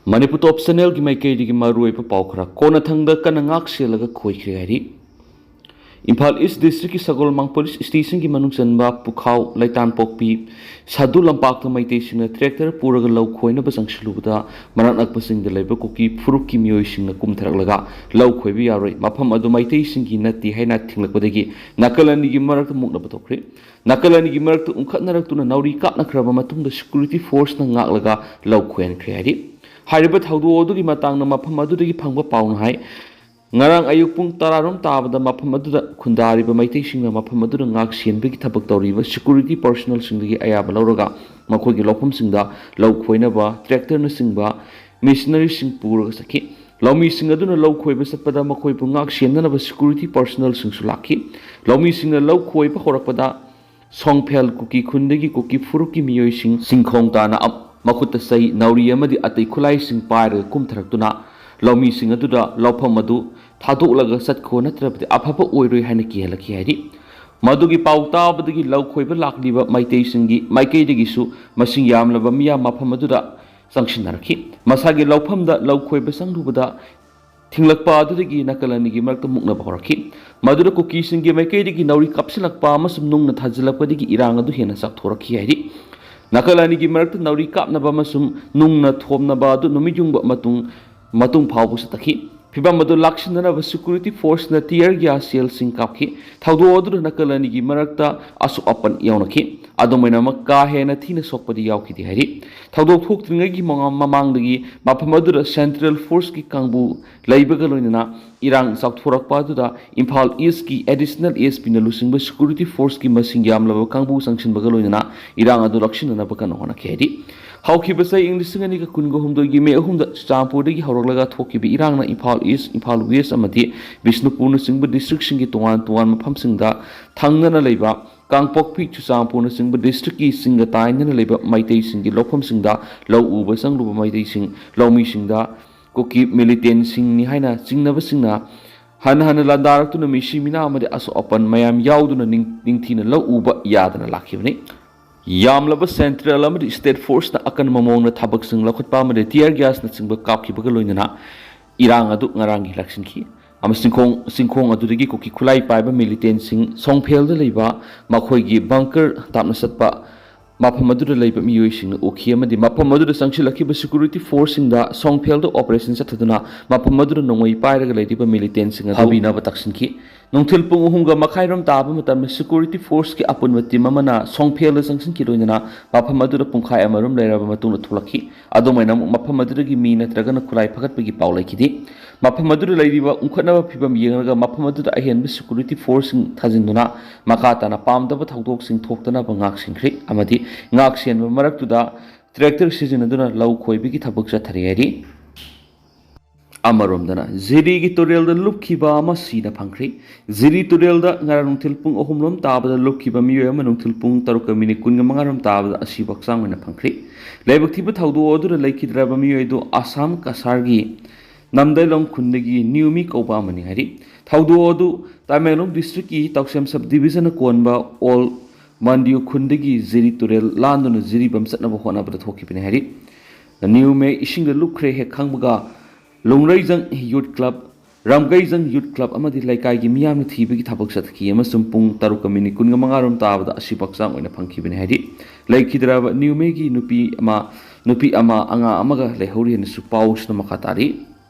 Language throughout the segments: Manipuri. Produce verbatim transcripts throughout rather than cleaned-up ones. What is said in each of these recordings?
ꯃꯅꯤꯄꯨꯔ ꯇꯣꯞ ꯆꯦꯅꯦꯜꯒꯤ ꯃꯥꯏꯀꯩꯗꯒꯤ ꯃꯔꯨꯑꯣꯏꯕ ꯄꯥꯎ ꯈꯔ꯫ ꯀꯣꯟꯅꯊꯪꯗ ꯀꯟꯅ ꯉꯥꯛ ꯁꯦꯜꯂꯒ ꯈꯣꯏꯈ꯭ꯔꯦ ꯍꯥꯏꯔꯤ꯫ ꯏꯝꯐꯥꯜ ꯏꯁ ꯗꯤꯁꯇ꯭ꯔꯤꯛꯀꯤ ꯁꯒꯣꯜꯃꯥꯡ ꯄꯨꯂꯤꯁ ꯁ꯭ꯇꯦꯁꯟꯒꯤ ꯃꯅꯨꯡ ꯆꯟꯕ ꯄꯨꯈꯥꯎ ꯂꯩꯇꯥꯟꯄꯣꯛꯄꯤ ꯁꯥꯗꯨ ꯂꯝꯄꯥꯛꯇ ꯃꯩꯇꯩꯁꯤꯡꯅ ꯇ꯭ꯔꯦꯛꯇꯔ ꯄꯨꯔꯒ ꯂꯧ ꯈꯣꯏꯅꯕ ꯆꯪꯁꯤꯜꯂꯨꯕꯗ, ꯃꯅꯥꯛ ꯅꯛꯄꯁꯤꯡꯗ ꯂꯩꯕ ꯀꯨꯀꯤ ꯐꯨꯔꯨꯞꯀꯤ ꯃꯤꯑꯣꯏꯁꯤꯡꯅ ꯀꯨꯝꯊꯔꯛꯂꯒ ꯂꯧ ꯈꯣꯏꯕ ꯌꯥꯔꯣꯏ, ꯃꯐꯝ ꯑꯗꯨ ꯃꯩꯇꯩꯁꯤꯡꯒꯤ ꯅꯠꯇꯦ ꯍꯥꯏꯅ ꯊꯤꯡꯂꯛꯄꯗꯒꯤ ꯅꯥꯀꯜ ꯑꯅꯤꯒꯤ ꯃꯔꯛꯇ ꯃꯨꯛꯅꯕ ꯊꯣꯛꯈ꯭ꯔꯦ꯫ ꯅꯥꯀꯜ ꯑꯅꯤꯒꯤ ꯃꯔꯛꯇ ꯎꯪꯈꯠꯅꯔꯛꯇꯨꯅ ꯅꯥꯎꯔꯤ ꯀꯥꯞꯅꯈ꯭ꯔꯕ ꯃꯇꯨꯡꯗ ꯁꯦꯀ꯭ꯌꯨꯔꯤꯇꯤ ꯐꯣꯔꯁꯅ ꯉꯥꯛꯂꯒ ꯂꯧ ꯈꯣꯏꯍꯟꯈ꯭ꯔꯦ ꯍꯥꯏꯔꯤ꯫ ꯍꯥꯏꯔꯤꯕ ꯊꯧꯗꯣꯛ ꯑꯗꯨꯒꯤ ꯃꯇꯥꯡꯗ ꯃꯐꯝ ꯑꯗꯨꯗꯒꯤ ꯐꯪꯕ ꯄꯥꯎꯅ ꯍꯥꯏ, ꯉꯔꯥꯡ ꯑꯌꯨꯛ ꯄꯨꯡ ꯇꯔꯥꯔꯣꯝ ꯇꯥꯕꯗ ꯃꯐꯝ ꯑꯗꯨꯗ ꯈꯨꯟꯗꯥꯔꯤꯕ ꯃꯩꯇꯩꯁꯤꯡꯅ ꯃꯐꯝ ꯑꯗꯨꯗ ꯉꯥꯛ ꯁꯦꯟꯕꯒꯤ ꯊꯕꯛ ꯇꯧꯔꯤꯕ ꯁꯦꯀ꯭ꯌꯨꯔꯤꯇꯤ ꯄꯔꯁꯣꯅꯦꯜꯁꯤꯡꯗꯒꯤ ꯑꯌꯥꯕ ꯂꯧꯔꯒ ꯃꯈꯣꯏꯒꯤ ꯂꯧꯐꯝꯁꯤꯡꯗ ꯂꯧ ꯈꯣꯏꯅꯕ ꯇ꯭ꯔꯦꯛꯇꯔꯅꯆꯤꯡꯕ ꯃꯦꯁꯤꯅꯔꯤꯁꯤꯡ ꯄꯨꯔꯒ ꯆꯠꯈꯤ꯫ ꯂꯧꯃꯤꯁꯤꯡ ꯑꯗꯨꯅ ꯂꯧ ꯈꯣꯏꯕ ꯆꯠꯄꯗ ꯃꯈꯣꯏꯕꯨ ꯉꯥꯛ ꯁꯦꯟꯅꯅꯕ ꯁꯦꯀ꯭ꯌꯨꯔꯤꯇꯤ ꯄꯔꯁꯣꯅꯦꯜꯁꯤꯡꯁꯨ ꯂꯥꯛꯈꯤ꯫ ꯂꯧꯃꯤꯁꯤꯡꯅ ꯂꯧ ꯈꯣꯏꯕ ꯍꯧꯔꯛꯄꯗ ꯁꯣꯡꯐꯦꯜ ꯀꯨꯀꯤ ꯈꯨꯟꯗꯒꯤ ꯀꯨꯀꯤ ꯐꯨꯔꯨꯞꯀꯤ ꯃꯤꯑꯣꯏꯁꯤꯡ ꯆꯤꯡꯈꯣꯡ ꯇꯥꯅ ꯑꯝ-, ꯃꯈꯨꯠꯇ ꯆꯩ, ꯅꯥꯎꯔꯤ ꯑꯃꯗꯤ ꯑꯇꯩ ꯈꯨꯠꯂꯥꯏꯁꯤꯡ ꯄꯥꯏꯔꯒ ꯀꯨꯝꯊꯔꯛꯇꯨꯅ ꯂꯧꯃꯤꯁꯤꯡ ꯑꯗꯨꯗ ꯂꯧꯐꯝ ꯑꯗꯨ ꯊꯥꯗꯣꯛꯂꯒ ꯆꯠꯈꯣ, ꯅꯠꯇ꯭ꯔꯕꯗꯤ ꯑꯐꯕ ꯑꯣꯏꯔꯣꯏ ꯍꯥꯏꯅ ꯀꯤꯍꯜꯂꯛꯈꯤ ꯍꯥꯏꯔꯤ꯫ ꯃꯗꯨꯒꯤ ꯄꯥꯎ ꯇꯥꯕꯗꯒꯤ ꯂꯧ ꯈꯣꯏꯕ ꯂꯥꯛꯂꯤꯕ ꯃꯩꯇꯩꯁꯤꯡꯒꯤ ꯃꯥꯏꯀꯩꯗꯒꯤꯁꯨ ꯃꯁꯤꯡ ꯌꯥꯝꯂꯕ ꯃꯤꯌꯥꯝ ꯃꯐꯝ ꯑꯗꯨꯗ ꯆꯪꯁꯤꯟꯅꯔꯛꯈꯤ꯫ ꯃꯁꯥꯒꯤ ꯂꯧꯐꯝꯗ ꯂꯧ ꯈꯣꯏꯕ ꯆꯪꯂꯨꯕꯗ ꯊꯤꯡꯂꯛꯄ ꯑꯗꯨꯗꯒꯤ ꯅꯥꯀꯜ ꯑꯅꯤꯒꯤ ꯃꯔꯛꯇ ꯃꯨꯛꯅꯕ ꯍꯧꯔꯛꯈꯤ꯫ ꯃꯗꯨꯗ ꯀꯨꯀꯤꯁꯤꯡꯒꯤ ꯃꯥꯏꯀꯩꯗꯒꯤ ꯅꯥꯎꯔꯤ ꯀꯥꯞꯁꯤꯜꯂꯛꯄ ꯑꯃꯁꯨꯡ ꯅꯨꯡꯅ ꯊꯥꯖꯤꯜꯂꯛꯄꯗꯒꯤ ꯏꯔꯥꯡ ꯑꯗꯨ ꯍꯦꯟꯅ ꯆꯥꯎꯊꯣꯔꯛꯈꯤ ꯍꯥꯏꯔꯤ꯫ ꯅꯥꯀꯜ ꯑꯅꯤꯒꯤ ꯃꯔꯛꯇ ꯅꯥꯎꯔꯤ ꯀꯥꯞꯅꯕ ꯑꯃꯁꯨꯡ ꯅꯨꯡꯅ ꯊꯣꯝꯅꯕ ꯑꯗꯨ ꯅꯨꯃꯤꯠ ꯌꯨꯡꯕ ꯃꯇꯨꯡ, ꯃꯇꯨꯡ ꯐꯥꯎꯕ ꯆꯠꯊꯈꯤ꯫ ꯐꯤꯚꯝ ꯑꯗꯨ ꯂꯥꯛꯁꯤꯟꯅꯅꯕ ꯁꯦꯀ꯭ꯌꯨꯔꯤꯇꯤ ꯐꯣꯔꯁꯅ ꯇꯤꯌꯔ ꯒ꯭ꯌꯥꯁ ꯁꯦꯜꯁꯤꯡ ꯀꯥꯞꯈꯤ꯫ ꯊꯧꯗꯣꯛ ꯑꯗꯨꯗ ꯅꯥꯀꯜ ꯑꯅꯤꯒꯤ ꯃꯔꯛꯇ ꯑꯁꯣꯛ ꯑꯄꯟ ꯌꯥꯎꯅꯈꯤ꯫ ꯑꯗꯨꯝ ꯑꯣꯏꯅꯃꯛ, ꯀꯥ ꯍꯦꯟꯅ ꯊꯤꯅ ꯁꯣꯛꯄꯗꯤ ꯌꯥꯎꯈꯤꯗꯦ ꯍꯥꯏꯔꯤ꯫ ꯊꯧꯗꯣꯛ ꯊꯣꯛꯇ꯭ꯔꯤꯉꯩꯒꯤ ꯃꯃꯥꯡ-, ꯃꯃꯥꯡꯗꯒꯤ ꯃꯐꯝ ꯑꯗꯨꯗ ꯁꯦꯟꯇ꯭ꯔꯦꯜ ꯐꯣꯔꯁꯀꯤ ꯀꯥꯡꯕꯨ ꯂꯩꯕꯒ ꯂꯣꯏꯅꯅ ꯏꯔꯥꯡ ꯆꯥꯎꯊꯣꯔꯛꯄ ꯑꯗꯨꯗ ꯏꯝꯐꯥꯜ ꯏꯁꯀꯤ ꯑꯦꯗꯤꯁꯅꯦꯜ ꯑꯦꯁ ꯄꯤꯅ ꯂꯨꯆꯤꯡꯕ ꯁꯦꯀ꯭ꯌꯨꯔꯤꯇꯤ ꯐꯣꯔꯁꯀꯤ ꯃꯁꯤꯡ ꯌꯥꯝꯂꯕ ꯀꯥꯡꯕꯨ ꯆꯪꯁꯤꯟꯕꯒ ꯂꯣꯏꯅꯅ ꯏꯔꯥꯡ ꯑꯗꯨ ꯂꯥꯛꯁꯤꯟꯅꯅꯕ ꯀꯟꯅ ꯍꯣꯠꯅꯈꯤ ꯍꯥꯏꯔꯤ꯫ ꯍꯧꯈꯤꯕ ꯆꯍꯤ ꯏꯪ ꯂꯤꯁꯤꯡ ꯑꯅꯤꯒ ꯀꯨꯟꯒ ꯍꯨꯝꯗꯣꯏꯒꯤ ꯃꯦ ꯑꯍꯨꯝꯗ ꯆꯨꯔꯆꯥꯟꯄꯨꯔꯗꯒꯤ ꯍꯧꯔꯛꯂꯒ ꯊꯣꯛꯈꯤꯕ ꯏꯔꯥꯡꯅ ꯏꯝꯐꯥꯜ ꯏꯁ, ꯏꯝꯐꯥꯜ ꯋꯦꯁ ꯑꯃꯗꯤ ꯕꯤꯁꯅꯨꯄꯨꯔꯅꯆꯤꯡꯕ ꯗꯤꯁꯇ꯭ꯔꯤꯛꯁꯤꯡꯒꯤ ꯇꯣꯉꯥꯟ ꯇꯣꯉꯥꯟꯕ ꯃꯐꯝꯁꯤꯡꯗ ꯊꯪꯅꯅ ꯂꯩꯕ ꯀꯥꯡꯄꯣꯛꯄꯤ, ꯆꯨꯔꯆꯥꯟꯄꯨꯔꯅꯆꯤꯡꯕ ꯗꯤꯁꯇ꯭ꯔꯤꯛꯀꯤ ꯆꯤꯡꯒ ꯇꯥꯏꯅꯅ ꯂꯩꯕ ꯃꯩꯇꯩꯁꯤꯡꯒꯤ ꯂꯧꯐꯝꯁꯤꯡꯗ ꯂꯧ ꯎꯕ ꯆꯪꯂꯨꯕ ꯃꯩꯇꯩꯁꯤꯡ, ꯂꯧꯃꯤꯁꯤꯡꯗ ꯀꯨꯀꯤ ꯃꯤꯂꯤꯇꯦꯟꯁꯤꯡꯅꯤ ꯍꯥꯏꯅ ꯆꯤꯡꯅꯕꯁꯤꯡꯅ ꯍꯟꯅ ꯍꯟꯅ ꯂꯥꯟꯗꯥꯔꯛꯇꯨꯅ ꯃꯤꯁꯤ ꯃꯤꯅꯥ ꯑꯃꯗꯤ ꯑꯁꯣꯛ ꯑꯄꯟ ꯃꯌꯥꯝ ꯌꯥꯎꯗꯨꯅ ꯅꯤꯡ-, ꯅꯤꯡꯊꯤꯅ ꯂꯧ ꯎꯕ ꯌꯥꯗꯅ ꯂꯥꯛꯈꯤꯕꯅꯤ꯫ ꯌꯥꯝꯂꯕ ꯁꯦꯟꯇ꯭ꯔꯦꯜ ꯑꯃꯗꯤ ꯁ꯭ꯇꯦꯠ ꯐꯣꯔꯁꯅ ꯑꯀꯟꯕ ꯃꯑꯣꯡꯗ ꯊꯕꯛꯁꯤꯡ ꯂꯧꯈꯠꯄ ꯑꯃꯗꯤ ꯇꯤꯌꯔ ꯒ꯭ꯌꯥꯁꯅꯆꯤꯡꯕ ꯀꯥꯞꯈꯤꯕꯒ ꯂꯣꯏꯅꯅ ꯏꯔꯥꯡ ꯑꯗꯨ ꯉꯔꯥꯡꯒꯤ ꯂꯥꯛꯁꯤꯟꯈꯤ꯫ ꯑꯃꯁꯨꯡ ꯆꯤꯡꯈꯣꯡ, ꯆꯤꯡꯈꯣꯡ ꯑꯗꯨꯗꯒꯤ ꯀꯨꯀꯤ ꯈꯨꯠꯂꯥꯏ ꯄꯥꯏꯕ ꯃꯤꯂꯤꯇꯦꯟꯁꯤꯡ ꯁꯣꯡꯐꯦꯜꯗ ꯂꯩꯕ ꯃꯈꯣꯏꯒꯤ ꯕꯪꯀꯔ ꯇꯥꯞꯅ ꯆꯠꯄ ꯃꯐꯝ ꯑꯗꯨꯗ ꯂꯩꯕ ꯃꯤꯑꯣꯏꯁꯤꯡꯅ ꯎꯈꯤ ꯑꯃꯗꯤ ꯃꯐꯝ ꯑꯗꯨꯗ ꯆꯪꯁꯤꯜꯂꯛꯈꯤꯕ ꯁꯦꯀ꯭ꯌꯨꯔꯤꯇꯤ ꯐꯣꯔꯁꯁꯤꯡꯗ ꯁꯣꯡꯐꯦꯜꯗ ꯑꯣꯄꯔꯦꯁꯟ ꯆꯠꯊꯗꯨꯅ ꯃꯐꯝ ꯑꯗꯨꯗ ꯅꯣꯡꯃꯩ ꯄꯥꯏꯔꯒ ꯂꯩꯔꯤꯕ ꯃꯤꯂꯤꯇꯦꯟꯁꯤꯡ ꯑꯗꯨ ꯊꯥꯕꯤꯅꯕ ꯇꯛꯁꯤꯟꯈꯤ꯫ ꯅꯨꯡꯊꯤꯜ ꯄꯨꯡ ꯑꯍꯨꯝꯒ ꯃꯈꯥꯏꯔꯣꯝ ꯇꯥꯕ ꯃꯇꯝꯗ ꯁꯦꯀ꯭ꯌꯨꯔꯤꯇꯤ ꯐꯣꯔꯁꯀꯤ ꯑꯄꯨꯟꯕ ꯇꯤꯝ ꯑꯃꯅ ꯁꯣꯡꯐꯦꯜꯗ ꯆꯪꯁꯤꯟꯈꯤ ꯂꯣꯏꯅꯅ ꯃꯐꯝ ꯑꯗꯨꯗ ꯄꯨꯡꯈꯥꯏ ꯑꯃꯔꯣꯝ ꯂꯩꯔꯕ ꯃꯇꯨꯡꯗ ꯊꯣꯛꯂꯛꯈꯤ꯫ ꯑꯗꯨꯃꯥꯏꯅ ꯑꯃꯨꯛ ꯃꯐꯝ ꯑꯗꯨꯗꯒꯤ ꯃꯤ ꯅꯠꯇ꯭ꯔꯒꯅ ꯈꯨꯠꯂꯥꯏ ꯐꯒꯠꯄꯒꯤ ꯄꯥꯎ ꯂꯩꯈꯤꯗꯦ꯫ ꯃꯐꯝ ꯑꯗꯨꯗ ꯂꯩꯔꯤꯕ ꯎꯪꯈꯠꯅꯕ ꯐꯤꯕꯝ ꯌꯦꯡꯂꯒ ꯃꯐꯝ ꯑꯗꯨꯗ ꯑꯍꯦꯟꯕ ꯁꯦꯀ꯭ꯌꯨꯔꯤꯇꯤ ꯐꯣꯔꯁꯁꯤꯡ ꯊꯥꯖꯤꯟꯗꯨꯅ ꯃꯈꯥ ꯇꯥꯅ ꯄꯥꯝꯗꯕ ꯊꯧꯗꯣꯛꯁꯤꯡ ꯊꯣꯛꯇꯅꯕ ꯉꯥꯛꯁꯦꯟꯈ꯭ꯔꯦ ꯑꯃꯗꯤ ꯉꯥꯛꯁꯦꯟꯕ ꯃꯔꯛꯇꯨꯗ ꯇ꯭ꯔꯦꯛꯇꯔ ꯁꯤꯖꯤꯟꯅꯗꯨꯅ ꯂꯧ ꯈꯣꯏꯕꯒꯤ ꯊꯕꯛ ꯆꯠꯊꯔꯤ ꯍꯥꯏꯔꯤ꯫ ꯑꯃꯔꯣꯝꯗꯅ ꯖꯤꯔꯤꯒꯤ ꯇꯨꯔꯦꯜꯗ ꯂꯨꯞꯈꯤꯕ ꯑꯃ ꯁꯤꯅ ꯐꯪꯈ꯭ꯔꯦ꯫ ꯖꯤꯔꯤ ꯇꯨꯔꯦꯜꯗ ꯉꯔꯥꯡ ꯅꯨꯡꯊꯤꯜ ꯄꯨꯡ ꯑꯍꯨꯝ ꯂꯣꯝ ꯇꯥꯕꯗ ꯂꯨꯞꯈꯤꯕ ꯃꯤꯑꯣꯏ ꯑꯃ ꯅꯨꯡꯊꯤꯜ ꯄꯨꯡ ꯇꯔꯨꯛꯀ ꯃꯤꯅꯤꯠ ꯀꯨꯟꯒ ꯃꯉꯥ ꯔꯣꯝ ꯇꯥꯕꯗ ꯑꯁꯤꯕ ꯍꯛꯆꯥꯡ ꯑꯣꯏꯅ ꯐꯪꯈ꯭ꯔꯦ꯫ ꯂꯥꯏꯕꯛ ꯊꯤꯕ ꯊꯧꯗꯣꯛ ꯑꯗꯨꯗ ꯂꯩꯈꯤꯗ꯭ꯔꯕ ꯃꯤꯑꯣꯏ ꯑꯗꯨ ꯑꯁꯥꯝ ꯀꯁꯥꯔꯒꯤ ꯅꯝꯗꯥꯏꯂꯣꯡ ꯈꯨꯟꯗꯒꯤ ꯅꯤꯌꯨꯃꯤ ꯀꯧꯕ ꯑꯃꯅꯤ ꯍꯥꯏꯔꯤ꯫ ꯊꯧꯗꯣꯛ ꯑꯗꯨ ꯇꯃꯦꯡꯂꯣꯡ ꯗꯤꯁꯇ꯭ꯔꯤꯛꯀꯤ ꯇꯧꯁꯦꯝ ꯁꯕ ꯗꯤꯕꯤꯖꯟꯅ ꯀꯣꯟꯕ ꯑꯣꯜ ꯃꯟꯗꯤꯌꯨ ꯈꯨꯟꯗꯒꯤ ꯖꯤꯔꯤ ꯇꯨꯔꯦꯜ ꯂꯥꯟꯗꯨꯅ ꯖꯤꯔꯤꯕꯝ ꯆꯠꯅꯕ ꯍꯣꯠꯅꯕꯗ ꯊꯣꯛꯈꯤꯕꯅꯤ ꯍꯥꯏꯔꯤ꯫ ꯅꯤꯌꯨꯃꯦ ꯏꯁꯤꯡꯗ ꯂꯨꯞꯈ꯭ꯔꯦ ꯍꯦꯛ ꯈꯪꯕꯒ ꯂꯨꯡꯔꯩꯖꯪ ꯌꯨꯠ ꯀ꯭ꯂꯕ, ꯔꯝꯒꯩꯖꯪ ꯌꯨꯠ ꯀ꯭ꯂꯕ ꯑꯃꯗꯤ ꯂꯩꯀꯥꯏꯒꯤ ꯃꯤꯌꯥꯝꯅ ꯊꯤꯕꯒꯤ ꯊꯕꯛ ꯆꯠꯊꯈꯤ ꯑꯃꯁꯨꯡ ꯄꯨꯡ ꯇꯔꯨꯛꯀ ꯃꯤꯅꯤꯠ ꯀꯨꯟꯒ ꯃꯉꯥ ꯔꯣꯝ ꯇꯥꯕꯗ ꯑꯁꯤꯕ ꯍꯛꯆꯥꯡ ꯑꯣꯏꯅ ꯐꯪꯈꯤꯕꯅꯤ ꯍꯥꯏꯔꯤ꯫ ꯂꯩꯈꯤꯗ꯭ꯔꯕ ꯅꯤꯌꯨꯃꯦꯒꯤ ꯅꯨꯄꯤ ꯑꯃ, ꯅꯨꯄꯤ ꯑꯃ, ꯑꯉꯥꯡ ꯑꯃꯒ ꯂꯩꯍꯧꯔꯤ ꯍꯥꯏꯅꯁꯨ ꯄꯥꯎꯁꯤꯅ ꯃꯈꯥ ꯇꯥꯔꯤ꯫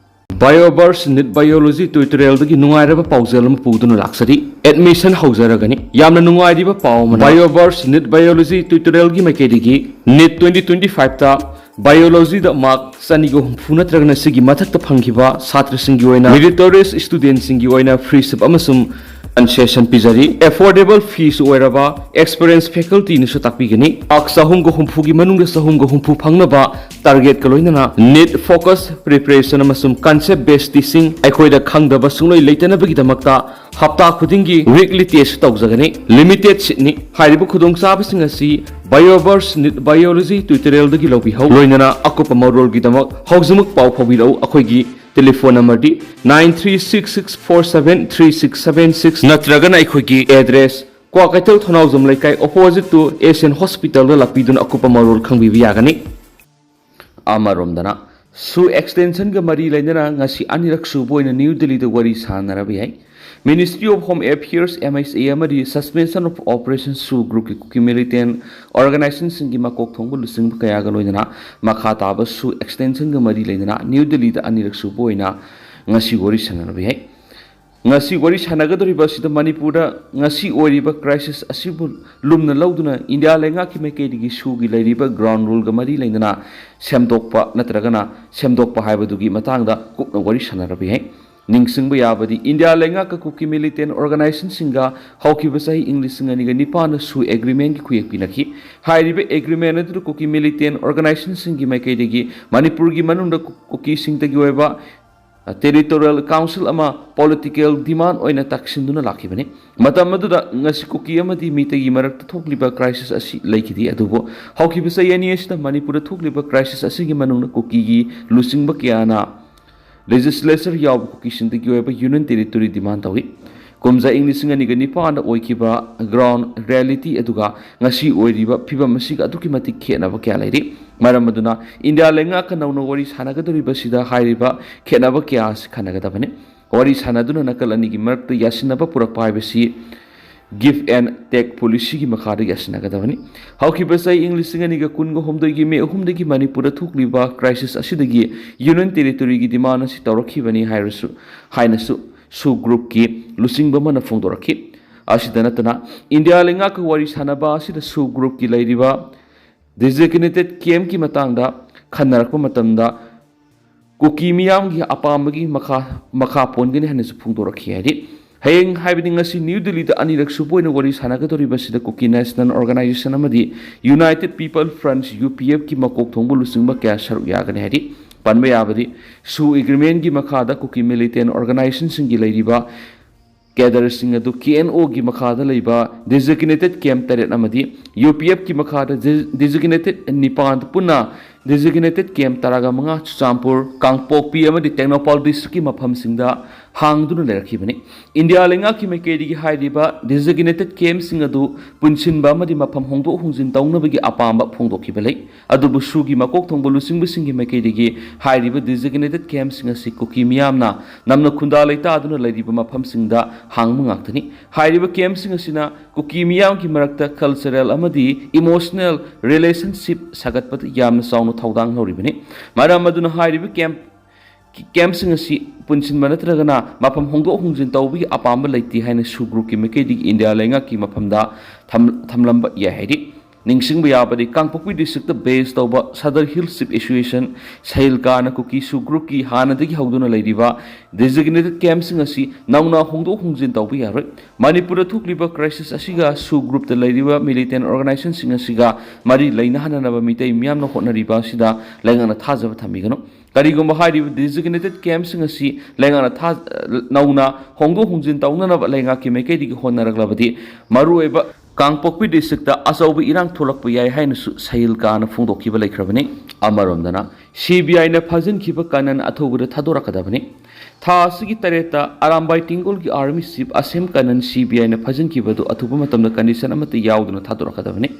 ꯕꯥꯏꯑꯣꯕꯔꯁ ꯅꯤꯠ ꯕꯥꯏꯑꯣꯂꯣꯖꯤ ꯇ꯭ꯌꯨꯇꯣꯔꯤꯌꯦꯜꯗꯒꯤ ꯅꯨꯡꯉꯥꯏꯔꯕ ꯄꯥꯎꯖꯦꯜ ꯑꯃ ꯄꯨꯗꯨꯅ ꯂꯥꯛꯆꯔꯤ꯫ ꯑꯦꯗꯃꯤꯁꯟ ꯍꯧꯖꯔꯒꯅꯤ꯫ ꯌꯥꯝꯅ ꯅꯨꯡꯉꯥꯏꯔꯤꯕ ꯄꯥꯎ ꯑꯃꯅ, ꯕꯥꯏꯑꯣꯕꯔꯁ ꯅꯤꯠ ꯕꯥꯏꯑꯣꯂꯣꯖꯤ ꯇ꯭ꯌꯨꯇꯣꯔꯤꯌꯦꯜꯒꯤ ꯃꯥꯏꯀꯩꯗꯒꯤ ꯅꯤꯠ ꯇ꯭ꯋꯦꯟꯇꯤ ꯇ꯭ꯋꯦꯟꯇꯤ ꯐꯥꯏꯚꯇ ꯕꯥꯏꯑꯣꯂꯣꯖꯤꯗ ꯃꯥꯔꯛ ꯆꯅꯤꯒ ꯍꯨꯝꯐꯨ ꯅꯠꯇ꯭ꯔꯒꯅ ꯁꯤꯒꯤ ꯃꯊꯛꯇ ꯐꯪꯈꯤꯕ ꯁꯥꯇ꯭ꯔꯁꯤꯡꯒꯤ ꯑꯣꯏꯅ, ꯃꯦꯔꯤꯇꯣꯔꯤꯌꯁ ꯁ꯭ꯇꯨꯗꯦꯟꯠꯁꯤꯡꯒꯤ ꯑꯣꯏꯅ ꯐ꯭ꯔꯤꯁꯤꯞ ꯑꯃꯁꯨꯡ ꯀꯟꯁꯦꯁꯟ ꯄꯤꯖꯔꯤ꯫ ꯑꯦꯐꯣꯔꯗꯦꯕꯜ ꯐꯤꯁꯨ ꯑꯣꯏꯔꯕ ꯑꯦꯛꯁꯄꯔꯤꯌꯦꯟꯁ ꯐꯦꯀꯜꯇꯤꯅꯁꯨ ꯇꯥꯛꯄꯤꯒꯅꯤ꯫ ꯃꯥꯔꯛ ꯆꯍꯨꯝꯒ ꯍꯨꯝꯐꯨꯒꯤ ꯃꯅꯨꯡꯗ ꯆꯍꯨꯝꯒ ꯍꯨꯝꯐꯨ ꯐꯪꯅꯕ ꯇꯥꯔꯒꯦꯠꯀ ꯂꯣꯏꯅꯅ ꯅꯤꯠ ꯐꯣꯀꯁ ꯄ꯭ꯔꯤꯄꯦꯔꯦꯁꯟ ꯑꯃꯁꯨꯡ ꯀꯟꯁꯦꯞ ꯕꯦꯁ ꯇꯤꯆꯤꯡ ꯑꯩꯈꯣꯏꯗ ꯈꯪꯗꯕ ꯁꯨꯡꯂꯩ ꯂꯩꯇꯅꯕꯒꯤꯗꯃꯛꯇ ꯍꯞꯇꯥ ꯈꯨꯗꯤꯡꯒꯤ ꯋꯤꯛꯂꯤ ꯇꯦꯁ ꯇꯧꯖꯒꯅꯤ꯫ ꯂꯤꯃꯤꯇꯦꯗ ꯁꯤꯠꯅꯤ꯫ ꯍꯥꯏꯔꯤꯕ ꯈꯨꯗꯣꯡꯆꯥꯕꯁꯤꯡ ꯑꯁꯤ ꯕꯥꯏꯑꯣꯕꯔꯁ ꯅꯤꯠ ꯕꯥꯏꯑꯣꯂꯣꯖꯤ ꯇ꯭ꯌꯨꯇꯣꯔꯤꯌꯦꯜꯗꯒꯤ ꯂꯧꯕꯤꯍꯧ꯫ ꯂꯣꯏꯅꯅ ꯑꯀꯨꯞꯄ ꯃꯔꯣꯜꯒꯤꯗꯃꯛ ꯍꯧꯖꯤꯛꯃꯛ ꯄꯥꯎ ꯐꯥꯎꯕꯤꯔꯛꯎ꯫ ꯑꯩꯈꯣꯏꯒꯤ telephone ꯅꯝꯕꯔꯗꯤ nine three six six four seven three six seven six ꯅꯠꯇ꯭ꯔꯒꯅ ꯑꯩꯈꯣꯏꯒꯤ ꯑꯦꯗ꯭ꯔꯦꯁ ꯀ꯭ꯋꯥꯀꯩꯊꯦꯜ ꯊꯣꯅꯥꯎꯖꯝ ꯂꯩꯀꯥꯏ opposite to Asian Hospitalꯗ ꯂꯥꯛꯄꯤꯗꯨꯅ ꯑꯀꯨꯞꯄ ꯃꯔꯣꯜ ꯈꯪꯕꯤꯕ ꯌꯥꯒꯅꯤ꯫ ꯑꯃꯔꯣꯝꯗꯅ, ꯁꯨ extensionꯒ ꯃꯔꯤ ꯂꯩꯅꯅ ꯉꯁꯤ ꯑꯅꯤꯔꯛ ꯁꯨꯕ ꯑꯣꯏꯅ ꯅ꯭ꯌꯨ ꯗꯤꯜꯂꯤꯗ ꯋꯥꯔꯤ ꯁꯥꯟꯅꯔꯕ ꯌꯥꯏ꯫ Ministry of Home Affairs, M H A, ꯑꯃꯗꯤ Suspension of Operation SoO groupꯀꯤ Kuki militant organizationꯁꯤꯡꯒꯤ ꯃꯀꯣꯛ ꯊꯣꯡꯕ ꯂꯨꯆꯤꯡꯕ ꯀꯌꯥꯒ ꯂꯣꯏꯅꯅ ꯃꯈꯥ ꯇꯥꯕ ꯁꯨ extensionꯒ ꯃꯔꯤ ꯂꯩꯅꯅ ꯅ꯭ꯌꯨ ꯗꯤꯜꯂꯤꯗ ꯑꯅꯤꯔꯛ ꯁꯨꯕ ꯑꯣꯏꯅ ꯉꯁꯤ ꯋꯥꯔꯤ ꯁꯥꯟꯅꯔꯕ ꯌꯥꯏ꯫ ꯉꯁꯤ ꯋꯥꯔꯤ ꯁꯥꯟꯅꯒꯗꯧꯔꯤꯕ ꯑꯁꯤꯗ ꯃꯅꯤꯄꯨꯔꯗ ꯉꯁꯤ ꯑꯣꯏꯔꯤꯕ crisis ꯑꯁꯤꯕꯨ ꯂꯨꯝꯅ ꯂꯧꯗꯨꯅ ꯏꯟꯗꯤꯌꯥ ꯂꯩꯉꯥꯛꯀꯤ ꯃꯥꯏꯀꯩꯗꯒꯤ ꯁꯨꯒꯤ ꯂꯩꯔꯤꯕ ground ruleꯒ ꯃꯔꯤ ꯂꯩꯅꯅ ꯁꯦꯝꯗꯣꯛꯄ ꯅꯠꯇ꯭ꯔꯒꯅ ꯁꯦꯝꯗꯣꯛꯄ ꯍꯥꯏꯕꯗꯨꯒꯤ ꯃꯇꯥꯡꯗ ꯀꯨꯞꯅ ꯋꯥꯔꯤ ꯁꯥꯟꯅꯔꯕ ꯌꯥꯏ꯫ ꯅꯤꯡꯁꯤꯡꯕ ꯌꯥꯕꯗꯤ, ꯏꯟꯗꯤꯌꯥ ꯂꯩꯉꯥꯛꯀ ꯀꯨꯀꯤ militant organizationꯁꯤꯡꯒ ꯍꯧꯈꯤꯕ ꯆꯍꯤ ꯏꯪ ꯂꯤꯁꯤꯡ ꯑꯅꯤꯒ ꯅꯤꯄꯥꯟꯗ ꯁꯨ agreementꯒꯤ ꯈꯨꯌꯦꯛ ꯄꯤꯅꯈꯤ꯫ ꯍꯥꯏꯔꯤꯕ agreement ꯑꯗꯨꯗ ꯀꯨꯀꯤ militant organizationꯁꯤꯡꯒꯤ ꯃꯥꯏꯀꯩꯗꯒꯤ ꯃꯅꯤꯄꯨꯔꯒꯤ ꯃꯅꯨꯡꯗ ꯀꯨ-, ꯀꯨꯀꯤꯁꯤꯡꯇꯒꯤ ꯑꯣꯏꯕ territorial council ꯑꯃ political demand ꯑꯣꯏꯅ ꯇꯛꯁꯤꯟꯗꯨꯅ ꯂꯥꯛꯈꯤꯕꯅꯤ꯫ ꯃꯇꯝ ꯑꯗꯨꯗ ꯉꯁꯤ ꯀꯨꯀꯤ ꯑꯃꯗꯤ ꯃꯤꯇꯩꯒꯤ ꯃꯔꯛꯇ ꯊꯣꯛꯂꯤꯕ crisis ꯑꯁꯤ ꯂꯩꯈꯤꯗꯦ, ꯑꯗꯨꯕꯨ ꯍꯧꯈꯤꯕ ꯆꯍꯤ ꯑꯅꯤ ꯑꯁꯤꯗ ꯃꯅꯤꯄꯨꯔꯗ ꯊꯣꯛꯂꯤꯕ crisis ꯑꯁꯤꯒꯤ ꯃꯅꯨꯡꯗ ꯀꯨꯀꯤꯒꯤ ꯂꯨꯆꯤꯡꯕ ꯀꯌꯥꯅ legislature ꯌꯥꯎꯕ ꯀꯨꯀꯤꯁꯤꯡꯗꯒꯤ ꯑꯣꯏꯕ union territory demand ꯇꯧꯏ꯫ ꯀꯨꯝꯖꯥ ꯏꯪ ꯂꯤꯁꯤꯡ ꯑꯅꯤꯒ ꯅꯤꯄꯥꯟꯗ ꯑꯣꯏꯈꯤꯕ ground reality ꯑꯗꯨꯒ ꯉꯁꯤ ꯑꯣꯏꯔꯤꯕ ꯐꯤꯕꯝ ꯑꯁꯤꯒ ꯑꯗꯨꯛꯀꯤ ꯃꯇꯤꯛ ꯈꯦꯠꯅꯕ ꯀꯌꯥ ꯂꯩꯔꯤ꯫ ꯃꯔꯝ ꯑꯗꯨꯅ ꯏꯟꯗꯤꯌꯥ ꯂꯩꯉꯥꯛꯀ ꯅꯧꯅ ꯋꯥꯔꯤ ꯁꯥꯟꯅꯒꯗꯧꯔꯤꯕꯁꯤꯗ ꯍꯥꯏꯔꯤꯕ ꯈꯦꯠꯅꯕ ꯀꯌꯥ ꯑꯁꯤ ꯈꯟꯅꯒꯗꯕꯅꯤ꯫ ꯋꯥꯔꯤ ꯁꯥꯟꯅꯗꯨꯅ ꯅꯥꯀꯜ ꯑꯅꯤꯒꯤ ꯃꯔꯛꯇ ꯌꯥꯁꯤꯟꯅꯕ ꯄꯨꯔꯛꯄ ꯍꯥꯏꯕꯁꯤ give and take policyꯒꯤ ꯃꯈꯥꯗ ꯌꯥꯁꯤꯟꯅꯒꯗꯕꯅꯤ꯫ ꯍꯧꯈꯤꯕ ꯆꯍꯤ ꯏꯪ ꯂꯤꯁꯤꯡ ꯑꯅꯤꯒ ꯀꯨꯟꯒ ꯍꯨꯝꯗꯣꯏꯒꯤ ꯃꯦ ꯑꯍꯨꯝꯗꯒꯤ ꯃꯅꯤꯄꯨꯔꯗ ꯊꯣꯛꯂꯤꯕ crisis ꯑꯁꯤꯗꯒꯤ union territoryꯒꯤ demand ꯑꯁꯤ ꯇꯧꯔꯛꯈꯤꯕꯅꯤ ꯍꯥꯏꯔꯁꯨ, ꯍꯥꯏꯅꯁꯨ ꯁꯨ groupꯀꯤ ꯂꯨꯆꯤꯡꯕ ꯑꯃꯅ ꯐꯣꯡꯗꯣꯔꯛꯈꯤ꯫ ꯑꯁꯤꯗ ꯅꯠꯇꯅ, ꯏꯟꯗꯤꯌꯥ ꯂꯩꯉꯥꯛꯀ ꯋꯥꯔꯤ ꯁꯥꯟꯅꯕ ꯑꯁꯤꯗ ꯁꯨ groupꯀꯤ ꯂꯩꯔꯤꯕ designated campꯀꯤ ꯃꯇꯥꯡꯗ ꯈꯟꯅꯔꯛꯄ ꯃꯇꯝꯗ ꯀꯨꯀꯤ ꯃꯤꯌꯥꯝꯒꯤ ꯑꯄꯥꯝꯕꯒꯤ ꯃꯈꯥ, ꯃꯈꯥ ꯄꯣꯟꯒꯅꯤ ꯍꯥꯏꯅꯁꯨ ꯐꯣꯡꯗꯣꯔꯛꯈꯤ꯫ ꯍꯥꯏꯗꯤ, ꯍꯌꯦꯡ, ꯍꯥꯏꯕꯗꯤ ꯉꯁꯤ ꯅ꯭ꯌꯨ ꯗꯤꯜꯂꯤꯗ ꯑꯅꯤꯔꯛ ꯁꯨꯕ ꯑꯣꯏꯅ ꯋꯥꯔꯤ ꯁꯥꯟꯅꯒꯗꯧꯔꯤꯕꯁꯤꯗ ꯀꯨꯀꯤ National Organisation ꯑꯃꯗꯤ United People Front, UPFꯀꯤ ꯃꯀꯣꯛ ꯊꯣꯡꯕ ꯂꯨꯆꯤꯡꯕ ꯀꯌꯥ ꯁꯔꯨꯛ ꯌꯥꯒꯅꯤ꯫ ꯍꯥꯏꯗꯤ, ꯄꯟꯕ ꯌꯥꯕꯗꯤ, ꯁꯨ agreementꯀꯤ ꯃꯈꯥꯗ ꯀꯨꯀꯤ militant organizationꯁꯤꯡꯒꯤ ꯂꯩꯔꯤꯕ cadreꯁꯤꯡ ꯑꯗꯨ KNOꯒꯤ ꯃꯈꯥꯗ ꯂꯩꯕ designated camp ꯇꯔꯦꯠ ꯑꯃꯗꯤ UPFꯀꯤ ꯃꯈꯥꯗ de-, designated ꯅꯤꯄꯥꯟ ꯄꯨꯟꯅ Designated camp ꯇꯔꯥꯒ ꯃꯉꯥ ꯆꯨꯔꯆꯥꯟꯄꯨꯔ, ꯀꯥꯡꯄꯣꯛꯄꯤ ꯑꯃꯗꯤ ꯇꯦꯡꯅꯧꯄꯥꯜ districtꯀꯤ ꯃꯐꯝꯁꯤꯡꯗ ꯍꯥꯡꯗꯨꯅ ꯂꯩꯔꯛꯈꯤꯕꯅꯤ꯫ ꯏꯟꯗꯤꯌꯥ ꯂꯩꯉꯥꯛꯀꯤ ꯃꯥꯏꯀꯩꯗꯒꯤ ꯍꯥꯏꯔꯤꯕ designated campꯁꯤꯡ ꯑꯗꯨ ꯄꯨꯟꯁꯤꯟꯕ ꯑꯃꯗꯤ ꯃꯐꯝ ꯍꯣꯡꯗꯣꯛ ꯍꯣꯡꯖꯤꯟ ꯇꯧꯅꯕꯒꯤ ꯑꯄꯥꯝꯕ ꯐꯣꯡꯗꯣꯛꯈꯤꯕ ꯂꯩ꯫ ꯑꯗꯨꯕꯨ SoOꯒꯤ ꯃꯀꯣꯛ ꯊꯣꯡꯕ ꯂꯨꯆꯤꯡꯕꯁꯤꯡꯒꯤ ꯃꯥꯏꯀꯩꯗꯒꯤ ꯍꯥꯏꯔꯤꯕ designated campꯁꯤꯡ ꯑꯁꯤ ꯀꯨꯀꯤ ꯃꯤꯌꯥꯝꯅ ꯅꯝꯅ ꯈꯨꯟꯗꯥ ꯂꯩꯇꯥꯗꯨꯅ ꯂꯩꯔꯤꯕ ꯃꯐꯝꯁꯤꯡꯗ ꯍꯥꯡꯕ ꯉꯥꯛꯇꯅꯤ꯫ ꯍꯥꯏꯔꯤꯕ campꯁꯤꯡ ꯑꯁꯤꯅ ꯀꯨꯀꯤ ꯃꯤꯌꯥꯝꯒꯤ ꯃꯔꯛꯇ cultural ꯑꯃꯗꯤ emotional relationship ꯁꯥꯒꯠꯄꯗ ꯌꯥꯝꯅ ꯆꯥꯎꯅ ꯊꯧꯗꯥꯡ ꯂꯧꯔꯤꯕꯅꯤ꯫ ꯃꯔꯝ ꯑꯗꯨꯅ ꯍꯥꯏꯔꯤꯕ camp campꯁꯤꯡ ꯑꯁꯤ ꯄꯨꯟꯁꯤꯟꯕ ꯅꯠꯇ꯭ꯔꯒꯅ ꯃꯐꯝ ꯍꯣꯡꯗꯣꯛ ꯍꯣꯡꯖꯤꯟ ꯇꯧꯕꯒꯤ ꯑꯄꯥꯝꯕ ꯂꯩꯇꯦ ꯍꯥꯏꯅ SoO groupꯀꯤ ꯃꯥꯏꯀꯩꯗꯒꯤ ꯏꯟꯗꯤꯌꯥ ꯂꯩꯉꯥꯛꯀꯤ ꯃꯐꯝꯗ ꯊꯝ-, ꯊꯝꯂꯝꯕ ꯌꯥꯏ ꯍꯥꯏꯔꯤ꯫ ꯅꯤꯡꯁꯤꯡꯕ ꯌꯥꯕꯗꯤ, ꯀꯥꯡꯄꯣꯛꯄꯤ districtꯇ base ꯇꯧꯕ Sadar Hills Chief Association, ꯁꯍꯤꯜꯀꯥꯅ ꯀꯨꯀꯤ SoO groupꯀꯤ ꯍꯥꯟꯅꯗꯒꯤ ꯍꯧꯗꯨꯅ ꯂꯩꯔꯤꯕ designated campꯁꯤꯡ ꯑꯁꯤ ꯅꯧꯅ ꯍꯣꯡꯗꯣꯛ ꯍꯣꯡꯖꯤꯟ ꯇꯧꯕ ꯌꯥꯔꯣꯏ꯫ ꯃꯅꯤꯄꯨꯔꯗ ꯊꯣꯛꯂꯤꯕ crisis ꯑꯁꯤꯒ SoO groupꯇ ꯂꯩꯔꯤꯕ militant organizationꯁꯤꯡ ꯑꯁꯤꯒ ꯃꯔꯤ ꯂꯩꯅꯍꯟꯅꯅꯕ ꯃꯤꯇꯩ ꯃꯤꯌꯥꯝꯅ ꯍꯣꯠꯅꯔꯤꯕ ꯑꯁꯤꯗ ꯂꯩꯉꯥꯛꯅ ꯊꯥꯖꯕ ꯊꯝꯕꯤꯒꯅꯨ꯫ ꯀꯔꯤꯒꯨꯝꯕ ꯍꯥꯏꯔꯤꯕ designated campꯁꯤꯡ ꯑꯁꯤ ꯂꯩꯉꯥꯛꯅ ꯊꯥ-, ꯅꯧꯅ ꯍꯣꯡꯗꯣꯛ ꯍꯣꯡꯖꯤꯟ ꯇꯧꯅꯅꯕ ꯂꯩꯉꯥꯛꯀꯤ ꯃꯥꯏꯀꯩꯗꯒꯤ ꯍꯣꯠꯅꯔꯛꯂꯕꯗꯤ, ꯃꯔꯨꯑꯣꯏꯕ ꯀꯥꯡꯄꯣꯛꯄꯤ districtꯇ ꯑꯆꯧꯕ ꯏꯔꯥꯡ ꯊꯣꯛꯂꯛꯄ ꯌꯥꯏ ꯍꯥꯏꯅꯁꯨ ꯁꯍꯤꯜꯀꯥꯅ ꯐꯣꯡꯗꯣꯛꯈꯤꯕ ꯂꯩꯈ꯭ꯔꯕꯅꯤ꯫ ꯑꯃꯔꯣꯝꯗꯅ, CBIꯅ ꯐꯥꯖꯤꯟꯈꯤꯕ ꯀꯅꯟ ꯑꯊꯨꯕꯗ ꯊꯥꯗꯣꯔꯛꯀꯗꯕꯅꯤ꯫ ꯊꯥ ꯑꯁꯤꯒꯤ ꯇꯔꯦꯠꯇ ꯑꯔꯥꯝꯕꯥꯏ ꯇꯦꯡꯒꯣꯜꯒꯤ army chief ꯑꯁꯦꯝ ꯀꯅꯟ CBIꯅ ꯐꯥꯖꯤꯟꯈꯤꯕꯗꯨ ꯑꯊꯨꯕ ꯃꯇꯝꯗ condition ꯑꯃꯠꯇ ꯌꯥꯎꯗꯅ ꯊꯥꯗꯣꯔꯛꯀꯗꯕꯅꯤ꯫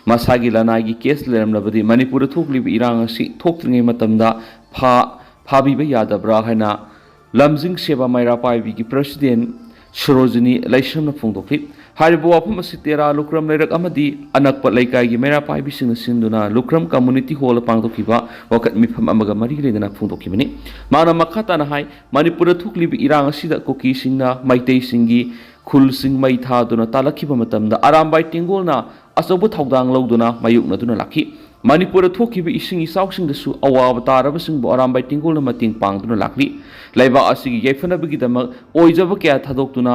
ꯃꯁꯥꯒꯤ ꯂꯅꯥꯏꯒꯤ case ꯂꯩꯔꯝꯂꯕꯗꯤ ꯃꯅꯤꯄꯨꯔꯗ ꯊꯣꯛꯂꯤꯕ ꯏꯔꯥꯡ ꯑꯁꯤ ꯊꯣꯛꯇ꯭ꯔꯤꯉꯩ ꯃꯇꯝꯗ ꯐꯥ-, ꯐꯥꯕꯤꯕ ꯌꯥꯗꯕ꯭ꯔꯥ ꯍꯥꯏꯅ ꯂꯝꯖꯤꯡ ꯁꯦꯕꯥ ꯃꯩꯔꯥ ꯄꯥꯏꯕꯤꯒꯤ president ꯁꯣꯔꯣꯖꯤꯅꯤ ꯂꯩꯁ꯭ꯔꯝꯅ ꯐꯣꯡꯗꯣꯛꯂꯤ꯫ ꯍꯥꯏꯔꯤꯕ ꯋꯥꯐꯝ ꯑꯁꯤ ꯇꯦꯔꯥ ꯂꯨꯀ꯭ꯔꯝ ꯂꯩꯔꯛ ꯑꯃꯗꯤ ꯑꯅꯛꯄ ꯂꯩꯀꯥꯏꯒꯤ ꯃꯩꯔꯥ ꯄꯥꯏꯕꯤꯁꯤꯡꯅ ꯁꯤꯟꯗꯨꯅ ꯂꯨꯀ꯭ꯔꯝ community hallꯗ ꯄꯥꯡꯊꯣꯛꯈꯤꯕ ꯋꯥꯀꯠ ꯃꯤꯐꯝ ꯑꯃꯒ ꯃꯔꯤ ꯂꯩꯅꯅ ꯐꯣꯡꯗꯣꯛꯈꯤꯕꯅꯤ꯫ ꯃꯥꯅ ꯃꯈꯥ ꯇꯥꯅ ꯍꯥꯏ, ꯃꯅꯤꯄꯨꯔꯗ ꯊꯣꯛꯂꯤꯕ ꯏꯔꯥꯡ ꯑꯁꯤꯗ ꯀꯨꯀꯤꯁꯤꯡꯅ ꯃꯩꯇꯩꯁꯤꯡꯒꯤ ꯈꯨꯜꯁꯤꯡ ꯃꯩ ꯊꯥꯗꯨꯅ ꯇꯥꯜꯂꯛꯈꯤꯕ ꯃꯇꯝꯗ ꯑꯔꯥꯝꯕꯥꯏ ꯇꯦꯡꯒꯣꯜꯅ ꯑꯆꯧꯕ ꯊꯧꯗꯥꯡ ꯂꯧꯗꯨꯅ ꯃꯥꯌꯣꯛꯅꯗꯨꯅ ꯂꯥꯛꯈꯤ꯫ ꯃꯅꯤꯄꯨꯔꯗ ꯊꯣꯛꯈꯤꯕ ꯏꯁꯤꯡ ꯏꯆꯥꯎꯁꯤꯡꯗꯁꯨ ꯑꯋꯥꯕ ꯇꯥꯔꯕꯁꯤꯡꯕꯨ ꯑꯔꯥꯝꯕꯥꯏ ꯇꯦꯡꯒꯣꯜꯅ ꯃꯇꯦꯡ ꯄꯥꯡꯗꯨꯅ ꯂꯥꯛꯂꯤ꯫ ꯂꯩꯕꯥꯛ ꯑꯁꯤꯒꯤ ꯌꯥꯏꯐꯅꯕꯒꯤꯗꯃꯛ ꯑꯣꯏꯖꯕ ꯀꯌꯥ ꯊꯥꯗꯣꯛꯇꯨꯅ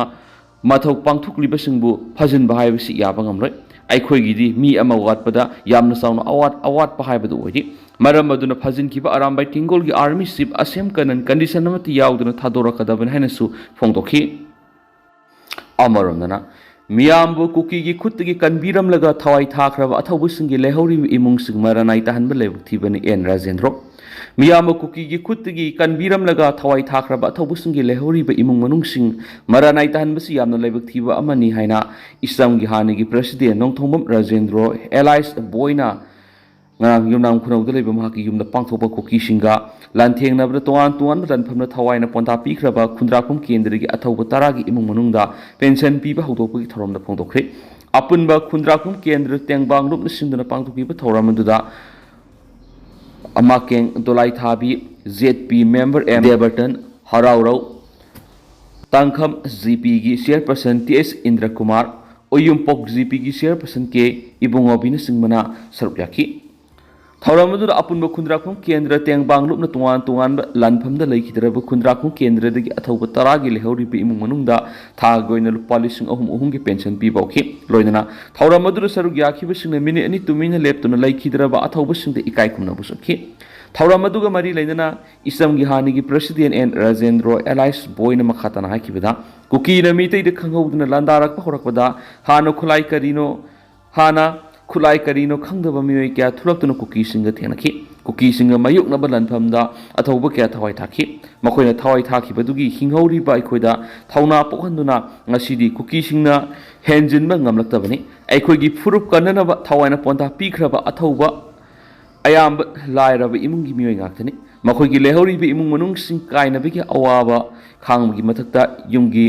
ꯃꯊꯧ ꯄꯥꯡꯊꯣꯛꯂꯤꯕꯁꯤꯡꯕꯨ ꯐꯥꯖꯤꯟꯕ ꯍꯥꯏꯕꯁꯤ ꯌꯥꯕ ꯉꯝꯂꯣꯏ꯫ ꯑꯩꯈꯣꯏꯒꯤꯗꯤ ꯃꯤ ꯑꯃ ꯋꯥꯠꯄꯗ ꯌꯥꯝꯅ ꯆꯥꯎꯅ ꯑꯋꯥꯠ-, ꯑꯋꯥꯠꯄ ꯍꯥꯏꯕꯗꯨ ꯑꯣꯏꯔꯤ꯫ ꯃꯔꯝ ꯑꯗꯨꯅ ꯐꯥꯖꯤꯟꯈꯤꯕ ꯑꯔꯥꯝꯕꯥꯏ ꯇꯦꯡꯒꯣꯜꯒꯤ army chief ꯑꯁꯦꯝ ꯀꯅꯟ condition ꯑꯃꯠꯇ ꯌꯥꯎꯗꯅ ꯊꯥꯗꯣꯔꯛꯀꯗꯕꯅꯤ ꯍꯥꯏꯅꯁꯨ ꯐꯣꯡꯗꯣꯛꯈꯤ꯫ ꯑꯃꯔꯣꯝꯗꯅ, ꯃꯤꯌꯥꯝꯕꯨ ꯀꯨꯀꯤꯒꯤ ꯈꯨꯠꯇꯒꯤ ꯀꯟꯕꯤꯔꯝꯂꯒ ꯊꯋꯥꯏ ꯊꯥꯈ꯭ꯔꯕ ꯑꯊꯧꯕꯁꯤꯡꯒꯤ ꯂꯩꯍꯧꯔꯤꯕ ꯏꯃꯨꯡꯁꯤꯡ ꯃꯔꯥꯅꯥꯏ ꯇꯥꯍꯟꯕ ꯂꯥꯏꯕꯛ ꯊꯤꯕꯅꯤ ꯑꯦꯟ ꯔꯥꯖꯦꯟꯗ꯭ꯔꯣ꯫ ꯃꯤꯌꯥꯝꯕꯨ ꯀꯨꯀꯤꯒꯤ ꯈꯨꯠꯇꯒꯤ ꯀꯟꯕꯤꯔꯝꯂꯒ ꯊꯋꯥꯏ ꯊꯥꯈ꯭ꯔꯕ ꯑꯊꯧꯕꯁꯤꯡꯒꯤ ꯂꯩꯍꯧꯔꯤꯕ ꯏꯃꯨꯡ ꯃꯅꯨꯡꯁꯤꯡ ꯃꯔꯥꯅꯥꯏ ꯇꯥꯍꯟꯕꯁꯤ ꯌꯥꯝꯅ ꯂꯥꯏꯕꯛ ꯊꯤꯕ ꯑꯃꯅꯤ ꯍꯥꯏꯅ ꯏꯁꯂꯝꯒꯤ ꯍꯥꯟꯅꯒꯤ ꯄ꯭ꯔꯦꯁꯤꯗꯦꯟ ꯅꯣꯡꯊꯣꯡꯕꯝ ꯔꯥꯖꯦꯟꯗ꯭ꯔꯣ ꯑꯦꯂꯥꯏꯁ ꯕꯣꯏꯅ ꯉꯔꯥꯡ ꯌꯨꯝꯅꯥꯝ ꯈꯨꯅꯧꯗ ꯂꯩꯕ ꯃꯍꯥꯛꯀꯤ ꯌꯨꯝꯗ ꯄꯥꯡꯊꯣꯛꯄ ꯀꯨꯀꯤꯁꯤꯡꯒ ꯂꯥꯟꯊꯦꯡꯅꯕꯗ ꯇꯣꯉꯥꯟ ꯇꯣꯉꯥꯟꯕ ꯂꯥꯟꯐꯝꯗ ꯊꯋꯥꯏꯅ ꯄꯣꯟꯊꯥ ꯄꯤꯈ꯭ꯔꯕ ꯈꯨꯟꯗ꯭ꯔꯥꯛꯈꯨꯝ ꯀꯦꯟꯗ꯭ꯔꯒꯤ ꯑꯊꯧꯕ ꯇꯔꯥꯒꯤ ꯏꯃꯨꯡ ꯃꯅꯨꯡꯗ ꯄꯦꯟꯁꯟ ꯄꯤꯕ ꯍꯧꯗꯣꯛꯄꯒꯤ ꯊꯧꯔꯝꯗ ꯐꯣꯡꯗꯣꯛꯈ꯭ꯔꯦ꯫ ꯑꯄꯨꯟꯕ ꯈꯨꯟꯗ꯭ꯔꯥꯛꯈꯨꯝ ꯀꯦꯟꯗ꯭ꯔ ꯇꯦꯡꯕꯥꯡ ꯂꯨꯞꯅ ꯁꯤꯟꯗꯨꯅ ꯄꯥꯡꯊꯣꯛꯈꯤꯕ ꯊꯧꯔꯝ ꯑꯗꯨꯗ ꯑꯃꯥꯀꯦꯡ ꯗꯣꯂꯥꯏꯊꯥꯕꯤ, ꯖꯦꯠ ꯄꯤ ꯃꯦꯝꯕꯔ ꯑꯦꯝ ꯗꯦꯕꯔꯇꯟ, ꯍꯔꯥꯎꯔꯧ ꯇꯥꯡꯈꯝ ꯖꯤ ꯄꯤꯒꯤ ꯆꯤꯌꯔꯄꯔꯁꯟ ꯇꯤ ꯑꯦꯁ ꯏꯟꯗ꯭ꯔꯀꯨꯃꯥꯔ, ꯑꯣꯌꯨꯝꯄꯣꯛ ꯖꯤ ꯄꯤꯒꯤ ꯆꯤꯌꯔꯄꯔꯁꯟ ꯀꯦ ꯏꯕꯨꯡꯉꯣꯕꯤꯅꯆꯤꯡꯕꯅ ꯁꯔꯨꯛ ꯌꯥꯈꯤ꯫ ꯊꯧꯔꯝ ꯑꯗꯨꯗ ꯑꯄꯨꯟꯕ ꯈꯨꯟꯗ꯭ꯔꯥꯛꯈꯨꯝ ꯀꯦꯟꯗ꯭ꯔ ꯇꯦꯡꯕꯥꯡ ꯂꯨꯞꯅ ꯇꯣꯉꯥꯟ ꯇꯣꯉꯥꯟꯕ ꯂꯥꯟꯐꯝꯗ ꯂꯩꯈꯤꯗ꯭ꯔꯕ ꯈꯨꯟꯗ꯭ꯔꯥꯛꯈꯨꯝ ꯀꯦꯟꯗ꯭ꯔꯗꯒꯤ ꯑꯊꯧꯕ ꯇꯔꯥꯒꯤ ꯂꯩꯍꯧꯔꯤꯕ ꯏꯃꯨꯡ ꯃꯅꯨꯡꯗ ꯊꯥꯒꯤ ꯑꯣꯏꯅ ꯂꯨꯄꯥ ꯂꯤꯁꯤꯡ ꯑꯍꯨꯝ ꯑꯍꯨꯝꯒꯤ ꯄꯦꯟꯁꯟ ꯄꯤꯕ ꯍꯧꯈꯤ꯫ ꯂꯣꯏꯅꯅ ꯊꯧꯔꯝ ꯑꯗꯨꯗ ꯁꯔꯨꯛ ꯌꯥꯈꯤꯕꯁꯤꯡꯅ ꯃꯤꯅꯤꯠ ꯑꯅꯤ ꯇꯨꯃꯤꯟꯅ ꯂꯦꯞꯇꯨꯅ ꯂꯩꯈꯤꯗ꯭ꯔꯕ ꯑꯊꯧꯕꯁꯤꯡꯗ ꯏꯀꯥꯏ ꯈꯨꯝꯅꯕ ꯎꯠꯈꯤ꯫ ꯊꯧꯔꯝ ꯑꯗꯨꯒ ꯃꯔꯤ ꯂꯩꯅꯅ ꯏꯁꯂꯝꯒꯤ ꯍꯥꯟꯅꯒꯤ ꯄ꯭ꯔꯦꯁꯤꯗꯦꯟ ꯑꯦꯟ ꯔꯥꯖꯦꯟꯗ꯭ꯔꯣ ꯑꯦꯂꯥꯏꯁ ꯕꯣꯏꯅ ꯃꯈꯥ ꯇꯥꯅ ꯍꯥꯏꯈꯤꯕꯗ, ꯀꯨꯀꯤꯅ ꯃꯤꯇꯩꯗ ꯈꯪꯍꯧꯗꯅ ꯂꯥꯟꯗꯥꯔꯛꯄ ꯍꯧꯔꯛꯄꯗ ꯍꯥꯟꯅ ꯈꯨꯠꯂꯥꯏ ꯀꯔꯤꯅꯣ ꯍꯥꯟꯅ ꯈꯨꯠꯂꯥꯏ ꯀꯔꯤꯅꯣ ꯈꯪꯗꯕ ꯃꯤꯑꯣꯏ ꯀꯌꯥ ꯊꯣꯛꯂꯛꯇꯨꯅ ꯀꯨꯀꯤꯁꯤꯡꯒ ꯊꯦꯡꯅꯈꯤ꯫ ꯀꯨꯀꯤꯁꯤꯡꯒ ꯃꯥꯌꯣꯛꯅꯕ ꯂꯥꯟꯐꯝꯗ ꯑꯊꯧꯕ ꯀꯌꯥ ꯊꯋꯥꯏ ꯊꯥꯈꯤ꯫ ꯃꯈꯣꯏꯅ ꯊꯋꯥꯏ ꯊꯥꯈꯤꯕꯗꯨꯒꯤ ꯍꯤꯡꯍꯧꯔꯤꯕ ꯑꯩꯈꯣꯏꯗ ꯊꯧꯅꯥ ꯄꯣꯛꯍꯟꯗꯨꯅ ꯉꯁꯤꯗꯤ ꯀꯨꯀꯤꯁꯤꯡꯅ ꯍꯦꯟꯖꯤꯟꯕ ꯉꯝꯂꯛꯇꯕꯅꯤ꯫ ꯑꯩꯈꯣꯏꯒꯤ ꯐꯨꯔꯨꯞ ꯀꯟꯅꯅꯕ ꯊꯋꯥꯏꯅ ꯄꯣꯟꯊꯥ ꯄꯤꯈ꯭ꯔꯕ ꯑꯊꯧꯕ ꯑꯌꯥꯝꯕ ꯂꯥꯏꯔꯕ ꯏꯃꯨꯡꯒꯤ ꯃꯤꯑꯣꯏ ꯉꯥꯛꯇꯅꯤ꯫ ꯃꯈꯣꯏꯒꯤ ꯂꯩꯍꯧꯔꯤꯕ ꯏꯃꯨꯡ ꯃꯅꯨꯡꯁꯤꯡ ꯀꯥꯏꯅꯕꯒꯤ ꯑꯋꯥꯕ ꯈꯥꯡꯕꯒꯤ ꯃꯊꯛꯇ ꯌꯨꯝꯒꯤ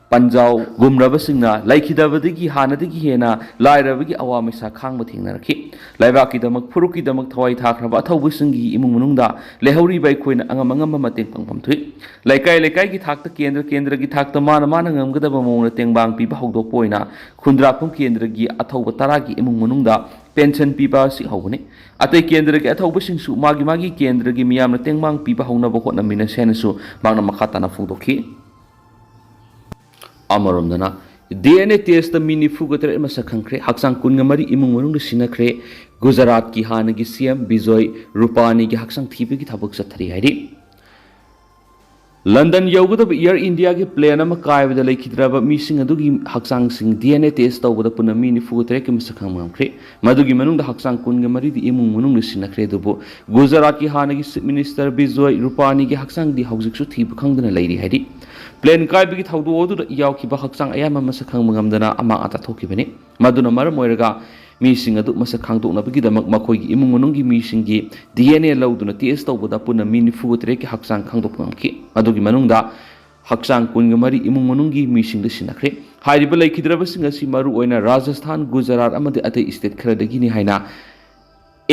ꯄꯟꯖꯥꯎꯒꯨꯝꯂꯕꯁꯤꯡꯅ ꯂꯩꯈꯤꯗꯕꯗꯒꯤ ꯍꯥꯟꯅꯗꯒꯤ ꯍꯦꯟꯅ ꯂꯥꯏꯔꯕꯒꯤ ꯑꯋꯥ ꯃꯩꯁꯥ ꯈꯥꯡꯕ ꯊꯦꯡꯅꯔꯛꯈꯤ꯫ ꯂꯩꯕꯥꯛꯀꯤꯗꯃꯛ, ꯐꯨꯔꯨꯞꯀꯤꯗꯃꯛ ꯊꯋꯥꯏ ꯊꯥꯈ꯭ꯔꯕ ꯑꯊꯧꯕꯁꯤꯡꯒꯤ ꯏꯃꯨꯡ ꯃꯅꯨꯡꯗ ꯂꯩꯍꯧꯔꯤꯕ ꯑꯩꯈꯣꯏꯅ ꯑꯉꯝ ꯑꯉꯝꯕ ꯃꯇꯦꯡ ꯄꯥꯡꯐꯝ ꯊꯣꯛꯏ꯫ ꯂꯩꯀꯥꯏ ꯂꯩꯀꯥꯏꯒꯤ ꯊꯥꯛꯇ, ꯀꯦꯟꯗ꯭ꯔ ꯀꯦꯟꯗ꯭ꯔꯒꯤ ꯊꯥꯛꯇ ꯃꯥꯅ ꯃꯥꯅ ꯉꯝꯒꯗꯕ ꯃꯑꯣꯡꯗ ꯇꯦꯡꯕꯥꯡ ꯄꯤꯕ ꯍꯧꯗꯣꯛꯄ ꯑꯣꯏꯅ ꯈꯨꯟꯗ꯭ꯔꯥꯛꯈꯨꯝ ꯀꯦꯟꯗ꯭ꯔꯒꯤ ꯑꯊꯧꯕ ꯇꯔꯥꯒꯤ ꯏꯃꯨꯡ ꯃꯅꯨꯡꯗ ꯄꯦꯟꯁꯟ ꯄꯤꯕ ꯑꯁꯤ ꯍꯧꯕꯅꯤ꯫ ꯑꯇꯩ ꯀꯦꯟꯗ꯭ꯔꯒꯤ ꯑꯊꯧꯕꯁꯤꯡꯁꯨ ꯃꯥꯒꯤ ꯃꯥꯒꯤ ꯀꯦꯟꯗ꯭ꯔꯒꯤ ꯃꯤꯌꯥꯝꯅ ꯇꯦꯡꯕꯥꯡ ꯄꯤꯕ ꯍꯧꯅꯕ ꯍꯣꯠꯅꯃꯤꯟꯅꯁꯦ ꯍꯥꯏꯅꯁꯨ ꯃꯍꯥꯛꯅ ꯃꯈꯥ ꯇꯥꯅ ꯐꯣꯡꯗꯣꯛꯈꯤ꯫ ꯑꯃꯔꯣꯝꯗꯅ ꯗꯤ ꯑꯦꯟ ꯑꯦ ꯇꯦꯁꯇ ꯃꯤ ꯅꯤꯐꯨꯒ ꯇꯔꯦꯠ ꯃꯁꯛ ꯈꯪꯈ꯭ꯔꯦ꯫ ꯍꯛꯆꯥꯡ ꯀꯨꯟꯒ ꯃꯔꯤ ꯏꯃꯨꯡ ꯃꯅꯨꯡꯗ ꯁꯤꯟꯅꯈ꯭ꯔꯦ꯫ ꯒꯨꯖꯔꯥꯠꯀꯤ ꯍꯥꯟꯅꯒꯤ ꯁꯤ ꯑꯦꯝ ꯕꯤꯖꯣꯏ ꯔꯨꯄꯥꯅꯤꯒꯤ ꯍꯛꯆꯥꯡ ꯊꯤꯕꯒꯤ ꯊꯕꯛ ꯆꯠꯊꯔꯤ ꯍꯥꯏꯔꯤ꯫ ꯂꯟꯗꯟ ꯌꯧꯒꯗꯕ ꯏꯌꯔ ꯏꯟꯗꯤꯌꯥꯒꯤ ꯄ꯭ꯂꯦꯟ ꯑꯃ ꯀꯥꯏꯕꯗ ꯂꯩꯈꯤꯗ꯭ꯔꯕ ꯃꯤꯁꯤꯡ ꯑꯗꯨꯒꯤ ꯍꯛꯆꯥꯡꯁꯤꯡ ꯗꯤ ꯑꯦꯟ ꯑꯦ ꯇꯦꯁ ꯇꯧꯕꯗ ꯄꯨꯟꯅ ꯃꯤ ꯅꯤꯐꯨ ꯇꯔꯦꯠꯀꯤ ꯃꯁꯛ ꯈꯪꯕ ꯉꯝꯈ꯭ꯔꯦ꯫ ꯃꯗꯨꯒꯤ ꯃꯅꯨꯡꯗ ꯍꯛꯆꯥꯡ ꯀꯨꯟꯒ ꯃꯔꯤꯗꯤ ꯏꯃꯨꯡ ꯃꯅꯨꯡꯅ ꯁꯤꯟꯅꯈ꯭ꯔꯦ꯫ ꯑꯗꯨꯕꯨ ꯒꯨꯖꯔꯥꯠꯀꯤ ꯍꯥꯟꯅꯒꯤ ꯆꯤꯐ ꯃꯤꯅꯤꯁꯇꯔ ꯕꯤꯖꯣꯏ ꯔꯨꯄꯥꯅꯤꯒꯤ ꯍꯛꯆꯥꯡꯗꯤ ꯍꯧꯖꯤꯛꯁꯨ ꯊꯤꯕ ꯈꯪꯗꯅ ꯂꯩꯔꯤ ꯍꯥꯏꯔꯤ꯫ ꯄ꯭ꯂꯦꯟ ꯀꯥꯏꯕꯒꯤ ꯊꯧꯗꯣꯛ ꯑꯗꯨꯗ ꯌꯥꯎꯈꯤꯕ ꯍꯛꯆꯥꯡ ꯑꯌꯥꯝꯕ ꯃꯁꯛ ꯈꯪꯕ ꯉꯝꯗꯅ ꯑꯃꯥꯡ ꯑꯇꯥ ꯊꯣꯛꯈꯤꯕꯅꯤ꯫ ꯃꯗꯨꯅ ꯃꯔꯝ ꯑꯣꯏꯔꯒ ꯃꯤꯁꯤꯡ ꯑꯗꯨ ꯃꯁꯛ ꯈꯪꯗꯣꯛꯅꯕꯒꯤꯗꯃꯛ ꯃꯈꯣꯏꯒꯤ ꯏꯃꯨꯡ ꯃꯅꯨꯡꯒꯤ ꯃꯤꯁꯤꯡꯒꯤ ꯗꯤ ꯑꯦꯟ ꯑꯦ ꯂꯧꯗꯨꯅ ꯇꯦꯁ ꯇꯧꯕꯗ ꯄꯨꯟꯅ ꯃꯤ ꯅꯤꯐꯨ ꯇꯔꯦꯠꯀꯤ ꯍꯛꯆꯥꯡ ꯈꯪꯗꯣꯛꯄ ꯉꯝꯈꯤ꯫ ꯃꯗꯨꯒꯤ ꯃꯅꯨꯡꯗ ꯍꯛꯆꯥꯡ ꯀꯨꯟꯒ ꯃꯔꯤ ꯏꯃꯨꯡ ꯃꯅꯨꯡꯒꯤ ꯃꯤꯁꯤꯡꯗ ꯁꯤꯟꯅꯈ꯭ꯔꯦ꯫ ꯍꯥꯏꯔꯤꯕ ꯂꯩꯈꯤꯗ꯭ꯔꯕꯁꯤꯡ ꯑꯁꯤ ꯃꯔꯨꯑꯣꯏꯅ ꯔꯥꯖꯁꯊꯥꯟ, ꯒꯨꯖꯔꯥꯠ ꯑꯃꯗꯤ ꯑꯇꯩ ꯁ꯭ꯇꯦꯠ ꯈꯔꯗꯒꯤꯅꯤ ꯍꯥꯏꯅ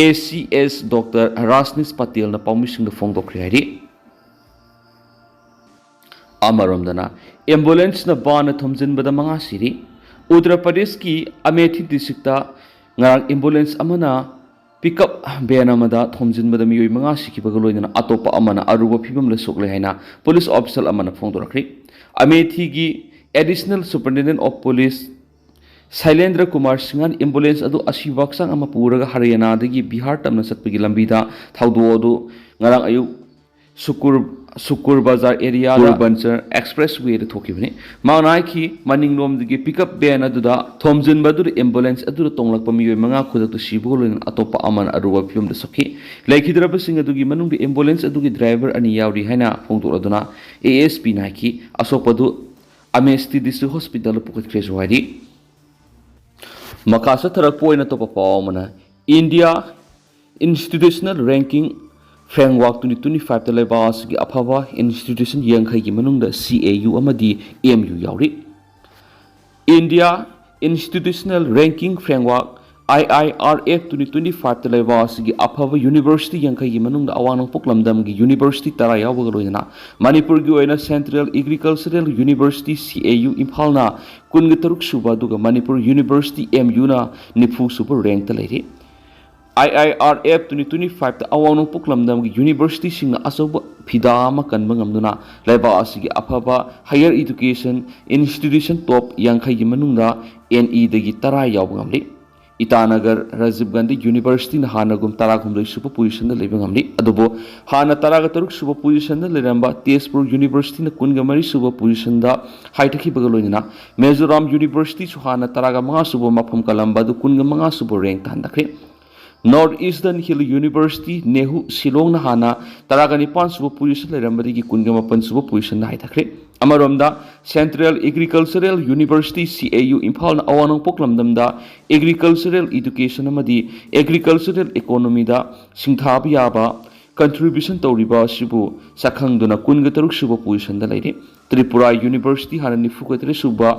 ꯑꯦ ꯁꯤ ꯑꯦꯁ ꯗꯣꯛꯇꯔ ꯔꯥꯖꯅꯤꯁ ꯄꯇꯦꯜꯅ ꯄꯥꯎꯃꯤꯁꯤꯡꯗ ꯐꯣꯡꯗꯣꯛꯈ꯭ꯔꯦ ꯍꯥꯏꯔꯤ꯫ ꯑꯃꯔꯣꯝꯗꯅ ꯑꯦꯝꯕꯨꯂꯦꯟꯁꯅ ꯕꯥꯟꯅ ꯊꯣꯝꯖꯤꯟꯕꯗ ꯃꯉꯥ ꯁꯤꯔꯤ꯫ ꯎꯠꯇꯔ ꯄ꯭ꯔꯗꯦꯁꯀꯤ ꯑꯃꯦꯊꯤ ꯗꯤꯁꯇ꯭ꯔꯤꯛꯇ ꯉꯔꯥꯡ ꯑꯦꯝꯕꯨꯂꯦꯟꯁ ꯑꯃꯅ ꯄꯤꯛꯑꯞ ꯚꯦꯟ ꯑꯃꯗ ꯊꯣꯝꯖꯤꯟꯕꯗ ꯃꯤꯑꯣꯏ ꯃꯉꯥ ꯁꯤꯈꯤꯕꯒ ꯂꯣꯏꯅꯅ ꯑꯇꯣꯞꯄ ꯑꯃꯅ ꯑꯔꯨꯕ ꯐꯤꯕꯝꯗ ꯁꯣꯛꯂꯦ ꯍꯥꯏꯅ ꯄꯨꯂꯤꯁ ꯑꯣꯐꯤꯁꯤꯌꯦꯜ ꯑꯃꯅ ꯐꯣꯡꯗꯣꯔꯛꯈ꯭ꯔꯤ꯫ ꯑꯃꯦꯊꯤꯒꯤ ꯑꯦꯗꯤꯁꯅꯦꯜ ꯁꯨꯄꯔꯤꯟꯇꯦꯟꯗꯦꯟ ꯑꯣꯐ ꯄꯨꯂꯤꯁ ꯁꯩꯂꯦꯟꯗ꯭ꯔ ꯀꯨꯃꯥꯔ ꯁꯤꯡꯍꯅ ꯑꯦꯝꯕꯨꯂꯦꯟꯁ ꯑꯗꯨ ꯑꯁꯤꯕ ꯍꯛꯆꯥꯡ ꯑꯃ ꯄꯨꯔꯒ ꯍꯔꯤꯌꯥꯅꯥꯗꯒꯤ ꯕꯤꯍꯥꯔ ꯇꯝꯅ ꯆꯠꯄꯒꯤ ꯂꯝꯕꯤꯗ ꯊꯧꯗꯣꯛ ꯑꯗꯨ ꯉꯔꯥꯡ ꯑꯌꯨꯛ ꯁꯨꯀꯨꯔ, ꯁꯨꯀꯨꯔ ꯕꯖꯥꯔ ꯑꯦꯔꯤꯌꯥꯗ ꯄꯨꯔꯕꯟꯆꯔ ꯑꯦꯛꯁꯄ꯭ꯔꯦꯁ ꯋꯦꯗ ꯊꯣꯛꯈꯤꯕꯅꯤ꯫ ꯃꯍꯥꯛꯅ ꯍꯥꯏꯈꯤ, ꯃꯅꯤꯡꯂꯣꯝꯗꯒꯤ ꯄꯤꯛꯑꯞ ꯚꯦꯟ ꯑꯗꯨꯗ ꯊꯣꯝꯖꯤꯟꯕ ꯑꯗꯨꯗ ꯑꯦꯝꯕꯨꯂꯦꯟꯁ ꯑꯗꯨꯗ ꯇꯣꯡꯂꯛꯄ ꯃꯤꯑꯣꯏ ꯃꯉꯥ ꯈꯨꯗꯛꯇ ꯁꯤꯕꯒ ꯂꯣꯏꯅꯅ ꯑꯇꯣꯞꯄ ꯑꯃꯅ ꯑꯔꯨꯕ ꯐꯤꯕꯝꯗ ꯁꯣꯛꯈꯤ꯫ ꯂꯩꯈꯤꯗ꯭ꯔꯕꯁꯤꯡ ꯑꯗꯨꯒꯤ ꯃꯅꯨꯡꯗ ꯑꯦꯝꯕꯨꯂꯦꯟꯁ ꯑꯗꯨꯒꯤ ꯗ꯭ꯔꯥꯏꯚꯔ ꯑꯅꯤ ꯌꯥꯎꯔꯤ ꯍꯥꯏꯅ ꯐꯣꯡꯗꯣꯛꯂꯗꯨꯅ ꯑꯦ ꯑꯦꯁ ꯄꯤꯅ ꯍꯥꯏꯈꯤ, ꯑꯁꯣꯛꯄꯗꯨ ꯑꯃꯦꯊꯤ ꯗꯤꯁꯇ꯭ꯔꯤꯛ ꯍꯣꯁꯄꯤꯇꯥꯜꯗ ꯄꯨꯈꯠꯈ꯭ꯔꯦꯁꯨ ꯍꯥꯏꯔꯤ꯫ ꯃꯈꯥ ꯆꯠꯊꯔꯛꯄ ꯑꯣꯏꯅ ꯑꯇꯣꯞꯄ ꯄꯥꯎ ꯑꯃꯅ, India institutional ranking framework twenty twenty ꯐꯥꯏꯚꯇ ꯂꯩꯕꯥꯛ ꯑꯁꯤꯒꯤ ꯑꯐꯕ ꯏꯟꯁꯇꯤꯇ꯭ꯌꯨꯁꯟ ꯌꯥꯡꯈꯩꯒꯤ ꯃꯅꯨꯡꯗ ꯁꯤ ꯑꯦ ꯌꯨ ꯑꯃꯗꯤ ꯑꯦꯝ ꯌꯨ ꯌꯥꯎꯔꯤ꯫ India institutional ranking framework, I I R F, twenty twenty ꯐꯥꯏꯚꯇ ꯂꯩꯕꯥꯛ ꯑꯁꯤꯒꯤ ꯑꯐꯕ ꯌꯨꯅꯤꯚꯔꯁꯤꯇꯤ ꯌꯥꯡꯈꯩꯒꯤ ꯃꯅꯨꯡꯗ ꯑꯋꯥꯡ ꯅꯣꯡꯄꯣꯛ ꯂꯝꯗꯝꯒꯤ ꯌꯨꯅꯤꯚꯔꯁꯤꯇꯤ ꯇꯔꯥ ꯌꯥꯎꯕꯒ ꯂꯣꯏꯅꯅ ꯃꯅꯤꯄꯨꯔꯒꯤ ꯑꯣꯏꯅ ꯁꯦꯟꯇ꯭ꯔꯦꯜ ꯑꯦꯒ꯭ꯔꯤꯀꯜꯆꯔꯦꯜ ꯌꯨꯅꯤꯚꯔꯁꯤꯇꯤ, ꯁꯤ ꯑꯦ ꯌꯨ, ꯏꯝꯐꯥꯜꯅ ꯀꯨꯟꯒ ꯇꯔꯨꯛ ꯁꯨꯕ, ꯑꯗꯨꯒ ꯃꯅꯤꯄꯨꯔ ꯌꯨꯅꯤꯚꯔꯁꯤꯇꯤ, ꯑꯦꯝ ꯌꯨꯅ ꯅꯤꯐꯨ ꯁꯨꯕ ꯔꯦꯡꯛꯇ ꯂꯩꯔꯤ꯫ ꯑꯥꯏ I R F twenty twenty ꯐꯥꯏꯚꯇ ꯑꯋꯥꯡ ꯅꯣꯡꯄꯣꯛ ꯂꯝꯗꯝꯒꯤ ꯌꯨꯅꯤꯚꯔꯁꯤꯇꯤꯁꯤꯡꯅ ꯑꯆꯧꯕ ꯐꯤꯗꯥ ꯑꯃ ꯀꯟꯕ ꯉꯝꯗꯨꯅ ꯂꯩꯕꯥꯛ ꯑꯁꯤꯒꯤ ꯑꯐꯕ ꯍꯥꯌꯔ ꯏꯗꯨꯀꯦꯁꯟ ꯏꯟꯁꯇꯤꯇ꯭ꯌꯨꯁꯟ ꯇꯣꯞ ꯌꯥꯡꯈꯩꯒꯤ ꯃꯅꯨꯡꯗ ꯑꯦꯟ ꯏꯗꯒꯤ ꯇꯔꯥ ꯌꯥꯎꯕ ꯉꯝꯂꯤ꯫ ꯏꯇꯥꯅꯒꯔ ꯔꯥꯖꯤꯕ ꯒꯥꯟꯙꯤ ꯌꯨꯅꯤꯚꯔꯁꯤꯇꯤꯅ ꯍꯥꯟꯅꯒꯨꯝ ꯇꯔꯥꯒ ꯍꯨꯝꯗꯣꯏ ꯁꯨꯕ ꯄꯣꯖꯤꯁꯟꯗ ꯂꯩꯕ ꯉꯝꯂꯤ꯫ ꯑꯗꯨꯕꯨ ꯍꯥꯟꯅ ꯇꯔꯥꯒ ꯇꯔꯨꯛ ꯁꯨꯕ ꯄꯣꯖꯤꯁꯟꯗ ꯂꯩꯔꯝꯕ ꯇꯦꯖꯄꯨꯔ ꯌꯨꯅꯤꯚꯔꯁꯤꯇꯤꯅ ꯀꯨꯟꯒ ꯃꯔꯤ ꯁꯨꯕ ꯄꯣꯖꯤꯁꯟꯗ ꯍꯥꯏꯊꯈꯤꯕꯒ ꯂꯣꯏꯅꯅ ꯃꯤꯖꯣꯔꯥꯝ ꯌꯨꯅꯤꯚꯔꯁꯤꯇꯤꯁꯨ ꯍꯥꯟꯅ ꯇꯔꯥꯒ ꯃꯉꯥ ꯁꯨꯕ ꯃꯐꯝ ꯀꯜꯂꯝꯕ ꯑꯗꯨ ꯀꯨꯟꯒ ꯃꯉꯥ ꯁꯨꯕ ꯔꯦꯡꯛꯇ ꯍꯟꯊꯈ꯭ꯔꯦ꯫ ꯅꯣꯔꯠ ꯏꯁꯇꯔꯟ ꯍꯤꯜ ꯌꯨꯅꯤꯚꯔꯁꯤꯇꯤ, ꯅꯦꯍꯨ, ꯁꯤꯂꯣꯡꯅ ꯍꯥꯟꯅ ꯇꯔꯥꯒ ꯅꯤꯄꯥꯟ ꯁꯨꯕ ꯄꯣꯖꯤꯁꯟ ꯂꯩꯔꯝꯕꯗꯒꯤ ꯀꯨꯟꯒ ꯃꯥꯄꯟ ꯁꯨꯕ ꯄꯣꯖꯤꯁꯟꯗ ꯍꯥꯏꯊꯈ꯭ꯔꯦ꯫ ꯑꯃꯔꯣꯝꯗ, ꯁꯦꯟꯇ꯭ꯔꯦꯜ ꯑꯦꯒ꯭ꯔꯤꯀꯜꯆꯔꯦꯜ ꯌꯨꯅꯤꯚꯔꯁꯤꯇꯤ, ꯁꯤ ꯑꯦ ꯌꯨ, ꯏꯝꯐꯥꯜꯅ ꯑꯋꯥꯡ ꯅꯣꯡꯄꯣꯛ ꯂꯝꯗꯝꯗ ꯑꯦꯒ꯭ꯔꯤꯀꯜꯆꯔꯦꯜ ꯏꯗꯨꯀꯦꯁꯟ ꯑꯃꯗꯤ ꯑꯦꯒ꯭ꯔꯤꯀꯜꯆꯔꯦꯜ ꯏꯀꯣꯅꯣꯃꯤꯗ ꯁꯤꯡꯊꯥꯕ ꯌꯥꯕ ꯀꯟꯇ꯭ꯔꯤꯕ꯭ꯌꯨꯁꯟ ꯇꯧꯔꯤꯕ ꯑꯁꯤꯕꯨ ꯁꯛꯈꯪꯗꯨꯅ ꯀꯨꯟꯒ ꯇꯔꯨꯛ ꯁꯨꯕ ꯄꯣꯖꯤꯁꯟꯗ ꯂꯩꯔꯤ꯫ ꯇ꯭ꯔꯤꯄꯨꯔꯥ ꯌꯨꯅꯤꯚꯔꯁꯤꯇꯤ ꯍꯥꯟꯅ ꯅꯤꯐꯨꯒ ꯇꯔꯦꯠ ꯁꯨꯕ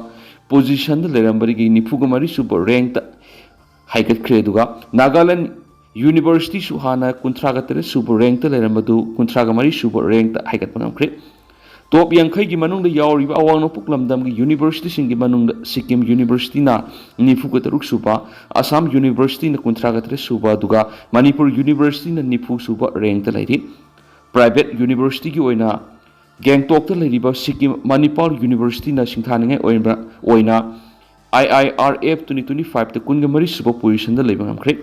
ꯄꯣꯖꯤꯁꯟꯗ ꯂꯩꯔꯝꯕꯗꯒꯤ ꯅꯤꯐꯨꯒ ꯃꯔꯤ ꯁꯨꯕ ꯔꯦꯡꯛꯇ ꯍꯥꯏꯒꯠꯈ꯭ꯔꯦ꯫ ꯑꯗꯨꯒ ꯅꯥꯒꯥꯂꯦꯟ ꯌꯨꯅꯤꯚꯔꯁꯤꯇꯤꯁꯨ ꯍꯥꯟꯅ ꯀꯨꯟꯊ꯭ꯔꯥꯒ ꯇꯔꯦꯠ ꯁꯨꯕ ꯔꯦꯡꯛꯇ ꯂꯩꯔꯝꯕꯗꯨ ꯀꯨꯟꯊ꯭ꯔꯥꯒ ꯃꯔꯤ ꯁꯨꯕ ꯔꯦꯡꯛꯇ ꯍꯥꯏꯒꯠꯄ ꯉꯝꯈ꯭ꯔꯦ꯫ ꯇꯣꯞ ꯌꯥꯡꯈꯩꯒꯤ ꯃꯅꯨꯡꯗ ꯌꯥꯎꯔꯤꯕ ꯑꯋꯥꯡ ꯅꯣꯡꯄꯣꯛ ꯂꯝꯗꯝꯒꯤ ꯌꯨꯅꯤꯚꯔꯁꯤꯇꯤꯁꯤꯡꯒꯤ ꯃꯅꯨꯡꯗ ꯁꯤꯛꯀꯤꯝ ꯌꯨꯅꯤꯚꯔꯁꯤꯇꯤꯅ ꯅꯤꯐꯨꯒ ꯇꯔꯨꯛ ꯁꯨꯕ, ꯑꯁꯥꯝ ꯌꯨꯅꯤꯚꯔꯁꯤꯇꯤꯅ ꯀꯨꯟꯊ꯭ꯔꯥꯒ ꯇꯔꯦꯠ ꯁꯨꯕ, ꯑꯗꯨꯒ ꯃꯅꯤꯄꯨꯔ ꯌꯨꯅꯤꯚꯔꯁꯤꯇꯤꯅ ꯅꯤꯐꯨ ꯁꯨꯕ ꯔꯦꯡꯛꯇ ꯂꯩꯔꯤ꯫ ꯄ꯭ꯔꯥꯏꯚꯦꯠ ꯌꯨꯅꯤꯚꯔꯁꯤꯇꯤꯒꯤ ꯑꯣꯏꯅ ꯒꯦꯡꯇꯣꯛꯇ ꯂꯩꯔꯤꯕ ꯁꯤꯛꯀꯤꯝ ꯃꯅꯤꯄꯥꯜ ꯌꯨꯅꯤꯚꯔꯁꯤꯇꯤꯅ ꯁꯤꯡꯊꯥꯅꯤꯡꯉꯥꯏ ꯑꯣꯏꯕ, ꯑꯣꯏꯅ ꯑꯥꯏ I R F twenty twenty ꯐꯥꯏꯚꯇ ꯀꯨꯟꯒ ꯃꯔꯤ ꯁꯨꯕ ꯄꯣꯖꯤꯁꯟꯗ ꯂꯩꯕ ꯉꯝꯈ꯭ꯔꯦ꯫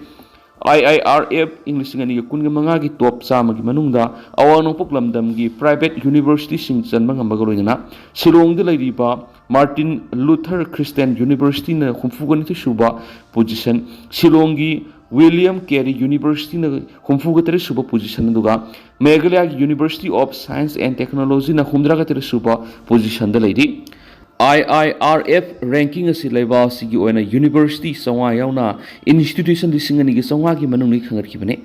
ꯑꯥꯏ ꯑꯥꯏ ꯑꯥꯔ ꯑꯦꯐ ꯏꯪ ꯂꯤꯁꯤꯡ ꯑꯅꯤꯒ ꯀꯨꯟꯒ ꯃꯉꯥꯒꯤ ꯇꯣꯞ ꯆꯥꯝꯃꯒꯤ ꯃꯅꯨꯡꯗ ꯑꯋꯥꯡ ꯅꯣꯡꯄꯣꯛ ꯂꯝꯗꯝꯒꯤ ꯄ꯭ꯔꯥꯏꯚꯦꯠ ꯌꯨꯅꯤꯚꯔꯁꯤꯇꯤꯁꯤꯡ ꯆꯟꯕ ꯉꯝꯕꯒ ꯂꯣꯏꯅꯅ ꯁꯤꯂꯣꯡꯗ ꯂꯩꯔꯤꯕ ꯃꯥꯔꯇꯤꯟ ꯂꯨꯊꯔ ꯈ꯭ꯔꯤꯁꯇꯤꯌꯥꯟ ꯌꯨꯅꯤꯚꯔꯁꯤꯇꯤꯅ ꯍꯨꯝꯐꯨꯒ ꯅꯤꯊꯣꯏ ꯁꯨꯕ ꯄꯣꯖꯤꯁꯟ, ꯁꯤꯂꯣꯡꯒꯤ ꯋꯤꯂꯤꯌꯝ ꯀꯦꯔꯤ ꯌꯨꯅꯤꯚꯔꯁꯤꯇꯤꯅ ꯍꯨꯝꯐꯨꯒ ꯇꯔꯦꯠ ꯁꯨꯕ ꯄꯣꯖꯤꯁꯟ, ꯑꯗꯨꯒ ꯃꯦꯘꯥꯂꯌꯥꯒꯤ ꯌꯨꯅꯤꯚꯔꯁꯤꯇꯤ ꯑꯣꯐ ꯁꯥꯏꯟꯁ ꯑꯦꯟ ꯇꯦꯛꯅꯣꯂꯣꯖꯤꯅ ꯍꯨꯝꯗ꯭ꯔꯥꯒ ꯇꯔꯦꯠ ꯁꯨꯕ ꯄꯣꯖꯤꯁꯟꯗ ꯂꯩꯔꯤ꯫ ꯑꯥꯏ ꯑꯥꯏ ꯑꯥꯔ ꯑꯦꯐ ꯔꯦꯡꯀꯤꯡ ꯑꯁꯤ ꯂꯩꯕꯥꯛ ꯑꯁꯤꯒꯤ ꯑꯣꯏꯅ ꯌꯨꯅꯤꯚꯔꯁꯤꯇꯤ ꯆꯥꯝꯃꯉꯥ ꯌꯥꯎꯅ ꯏꯟꯁꯇꯤꯇ꯭ꯌꯨꯁꯟ ꯂꯤꯁꯤꯡ ꯑꯅꯤꯒꯤ ꯆꯥꯝꯃꯉꯥꯒꯤ ꯃꯅꯨꯡꯗꯒꯤ ꯈꯟꯒꯠꯈꯤꯕꯅꯤ꯫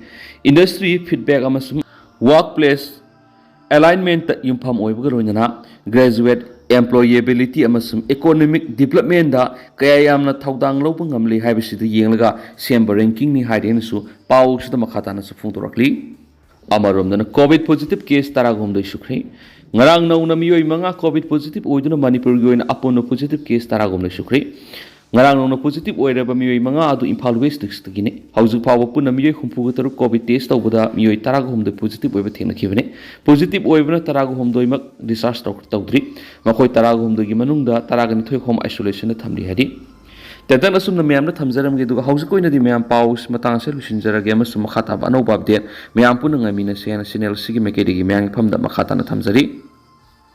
ꯏꯟꯗꯁꯇ꯭ꯔꯤ ꯐꯤꯗꯕꯦꯛ ꯑꯃꯁꯨꯡ ꯋꯥꯔꯛ ꯄ꯭ꯂꯦꯁ ꯑꯦꯂꯥꯏꯟꯃꯦꯟꯇ ꯌꯨꯝꯐꯝ ꯑꯣꯏꯕꯒ ꯂꯣꯏꯅꯅ ꯒ꯭ꯔꯦꯖꯨꯋꯦꯠ ꯑꯦꯝꯄ꯭ꯂꯣꯌꯦꯕꯤꯂꯤꯇꯤ ꯑꯃꯁꯨꯡ ꯏꯀꯣꯅꯣꯃꯤꯛ ꯗꯤꯕ꯭ꯂꯞꯃꯦꯟꯗ ꯀꯌꯥ ꯌꯥꯝꯅ ꯊꯧꯗꯥꯡ ꯂꯧꯕ ꯉꯝꯂꯤ ꯍꯥꯏꯕꯁꯤꯗ ꯌꯦꯡꯂꯒ ꯁꯦꯝꯕ ꯔꯦꯡꯀꯤꯡꯅꯤ ꯍꯥꯏꯔꯦꯅꯁꯨ ꯄꯥꯎꯁꯤꯗ ꯃꯈꯥ ꯇꯥꯅꯁꯨ ꯐꯣꯡꯗꯣꯔꯛꯂꯤ꯫ ꯑꯃꯔꯣꯝꯗꯅ ꯀꯣꯚꯤꯗ ꯄꯣꯖꯤꯇꯤꯚ ꯀꯦꯁ ꯇꯔꯥꯒ ꯍꯨꯝꯗꯣꯏ ꯁꯨꯈ꯭ꯔꯦ꯫ ꯉꯔꯥꯡ ꯅꯧꯅ ꯃꯤꯑꯣꯏ ꯃꯉꯥ ꯀꯣꯚꯤꯗ ꯄꯣꯖꯤꯇꯤꯚ ꯑꯣꯏꯗꯨꯅ ꯃꯅꯤꯄꯨꯔꯒꯤ ꯑꯣꯏꯅ ꯑꯄꯨꯟꯕ ꯄꯣꯖꯤꯇꯤꯚ ꯀꯦꯁ ꯇꯔꯥꯒ ꯍꯨꯝꯗꯣꯏ ꯁꯨꯈ꯭ꯔꯦ꯫ ꯉꯔꯥꯡ ꯅꯧꯅ ꯄꯣꯖꯤꯇꯤꯚ ꯑꯣꯏꯔꯕ ꯃꯤꯑꯣꯏ ꯃꯉꯥ ꯑꯗꯨ ꯏꯝꯐꯥꯜ ꯋꯦꯁ ꯗꯤꯁꯇ꯭ꯔꯤꯛꯇꯒꯤꯅꯤ꯫ ꯍꯧꯖꯤꯛ ꯐꯥꯎꯕ ꯄꯨꯟꯅ ꯃꯤꯑꯣꯏ ꯍꯨꯝꯐꯨꯒ ꯇꯔꯨꯛ ꯀꯣꯚꯤꯗ ꯇꯦꯁ ꯇꯧꯕꯗ ꯃꯤꯑꯣꯏ ꯇꯔꯥꯒ ꯍꯨꯝꯗꯣꯏ ꯄꯣꯖꯤꯇꯤꯚ ꯑꯣꯏꯕ ꯊꯦꯡꯅꯈꯤꯕꯅꯤ꯫ ꯄꯣꯖꯤꯇꯤꯚ ꯑꯣꯏꯕꯅ ꯇꯔꯥꯒ ꯍꯨꯝꯗꯣꯏꯃꯛ ꯗꯤꯁꯆꯥꯔꯖ ꯇꯧ-, ꯇꯧꯗ꯭ꯔꯤ꯫ ꯃꯈꯣꯏ ꯇꯔꯥꯒ ꯍꯨꯝꯗꯣꯏꯒꯤ ꯃꯅꯨꯡꯗ ꯇꯔꯥꯒ ꯅꯤꯊꯣꯏ ꯍꯣꯝ ꯑꯥꯏꯁꯣꯂꯦꯁꯟꯗ ꯊꯝꯂꯤ ꯍꯥꯏꯔꯤ꯫ ꯇꯦꯟꯇꯛꯅ ꯑꯁꯨꯝꯅ ꯃꯌꯥꯝꯗ ꯊꯝꯖꯔꯝꯒꯦ, ꯑꯗꯨꯒ ꯍꯧꯖꯤꯛ ꯑꯣꯏꯅꯗꯤ ꯃꯌꯥꯝ ꯄꯥꯎ ꯃꯇꯥꯡ ꯑꯁꯦ ꯂꯣꯏꯁꯤꯟꯖꯔꯒꯦ, ꯑꯃꯁꯨꯡ ꯃꯈꯥ ꯇꯥꯕ ꯑꯅꯧꯕ update ꯃꯌꯥꯝ ꯄꯨꯟꯅ ꯉꯥꯏꯃꯤꯟꯅꯁꯦ ꯍꯥꯏꯅ channel ꯑꯁꯤꯒꯤ ꯃꯥꯏꯀꯩꯗꯒꯤ ꯃꯌꯥꯝꯒꯤ ꯐꯝꯗ ꯃꯈꯥ ꯇꯥꯅ ꯊꯝꯖꯔꯤ꯫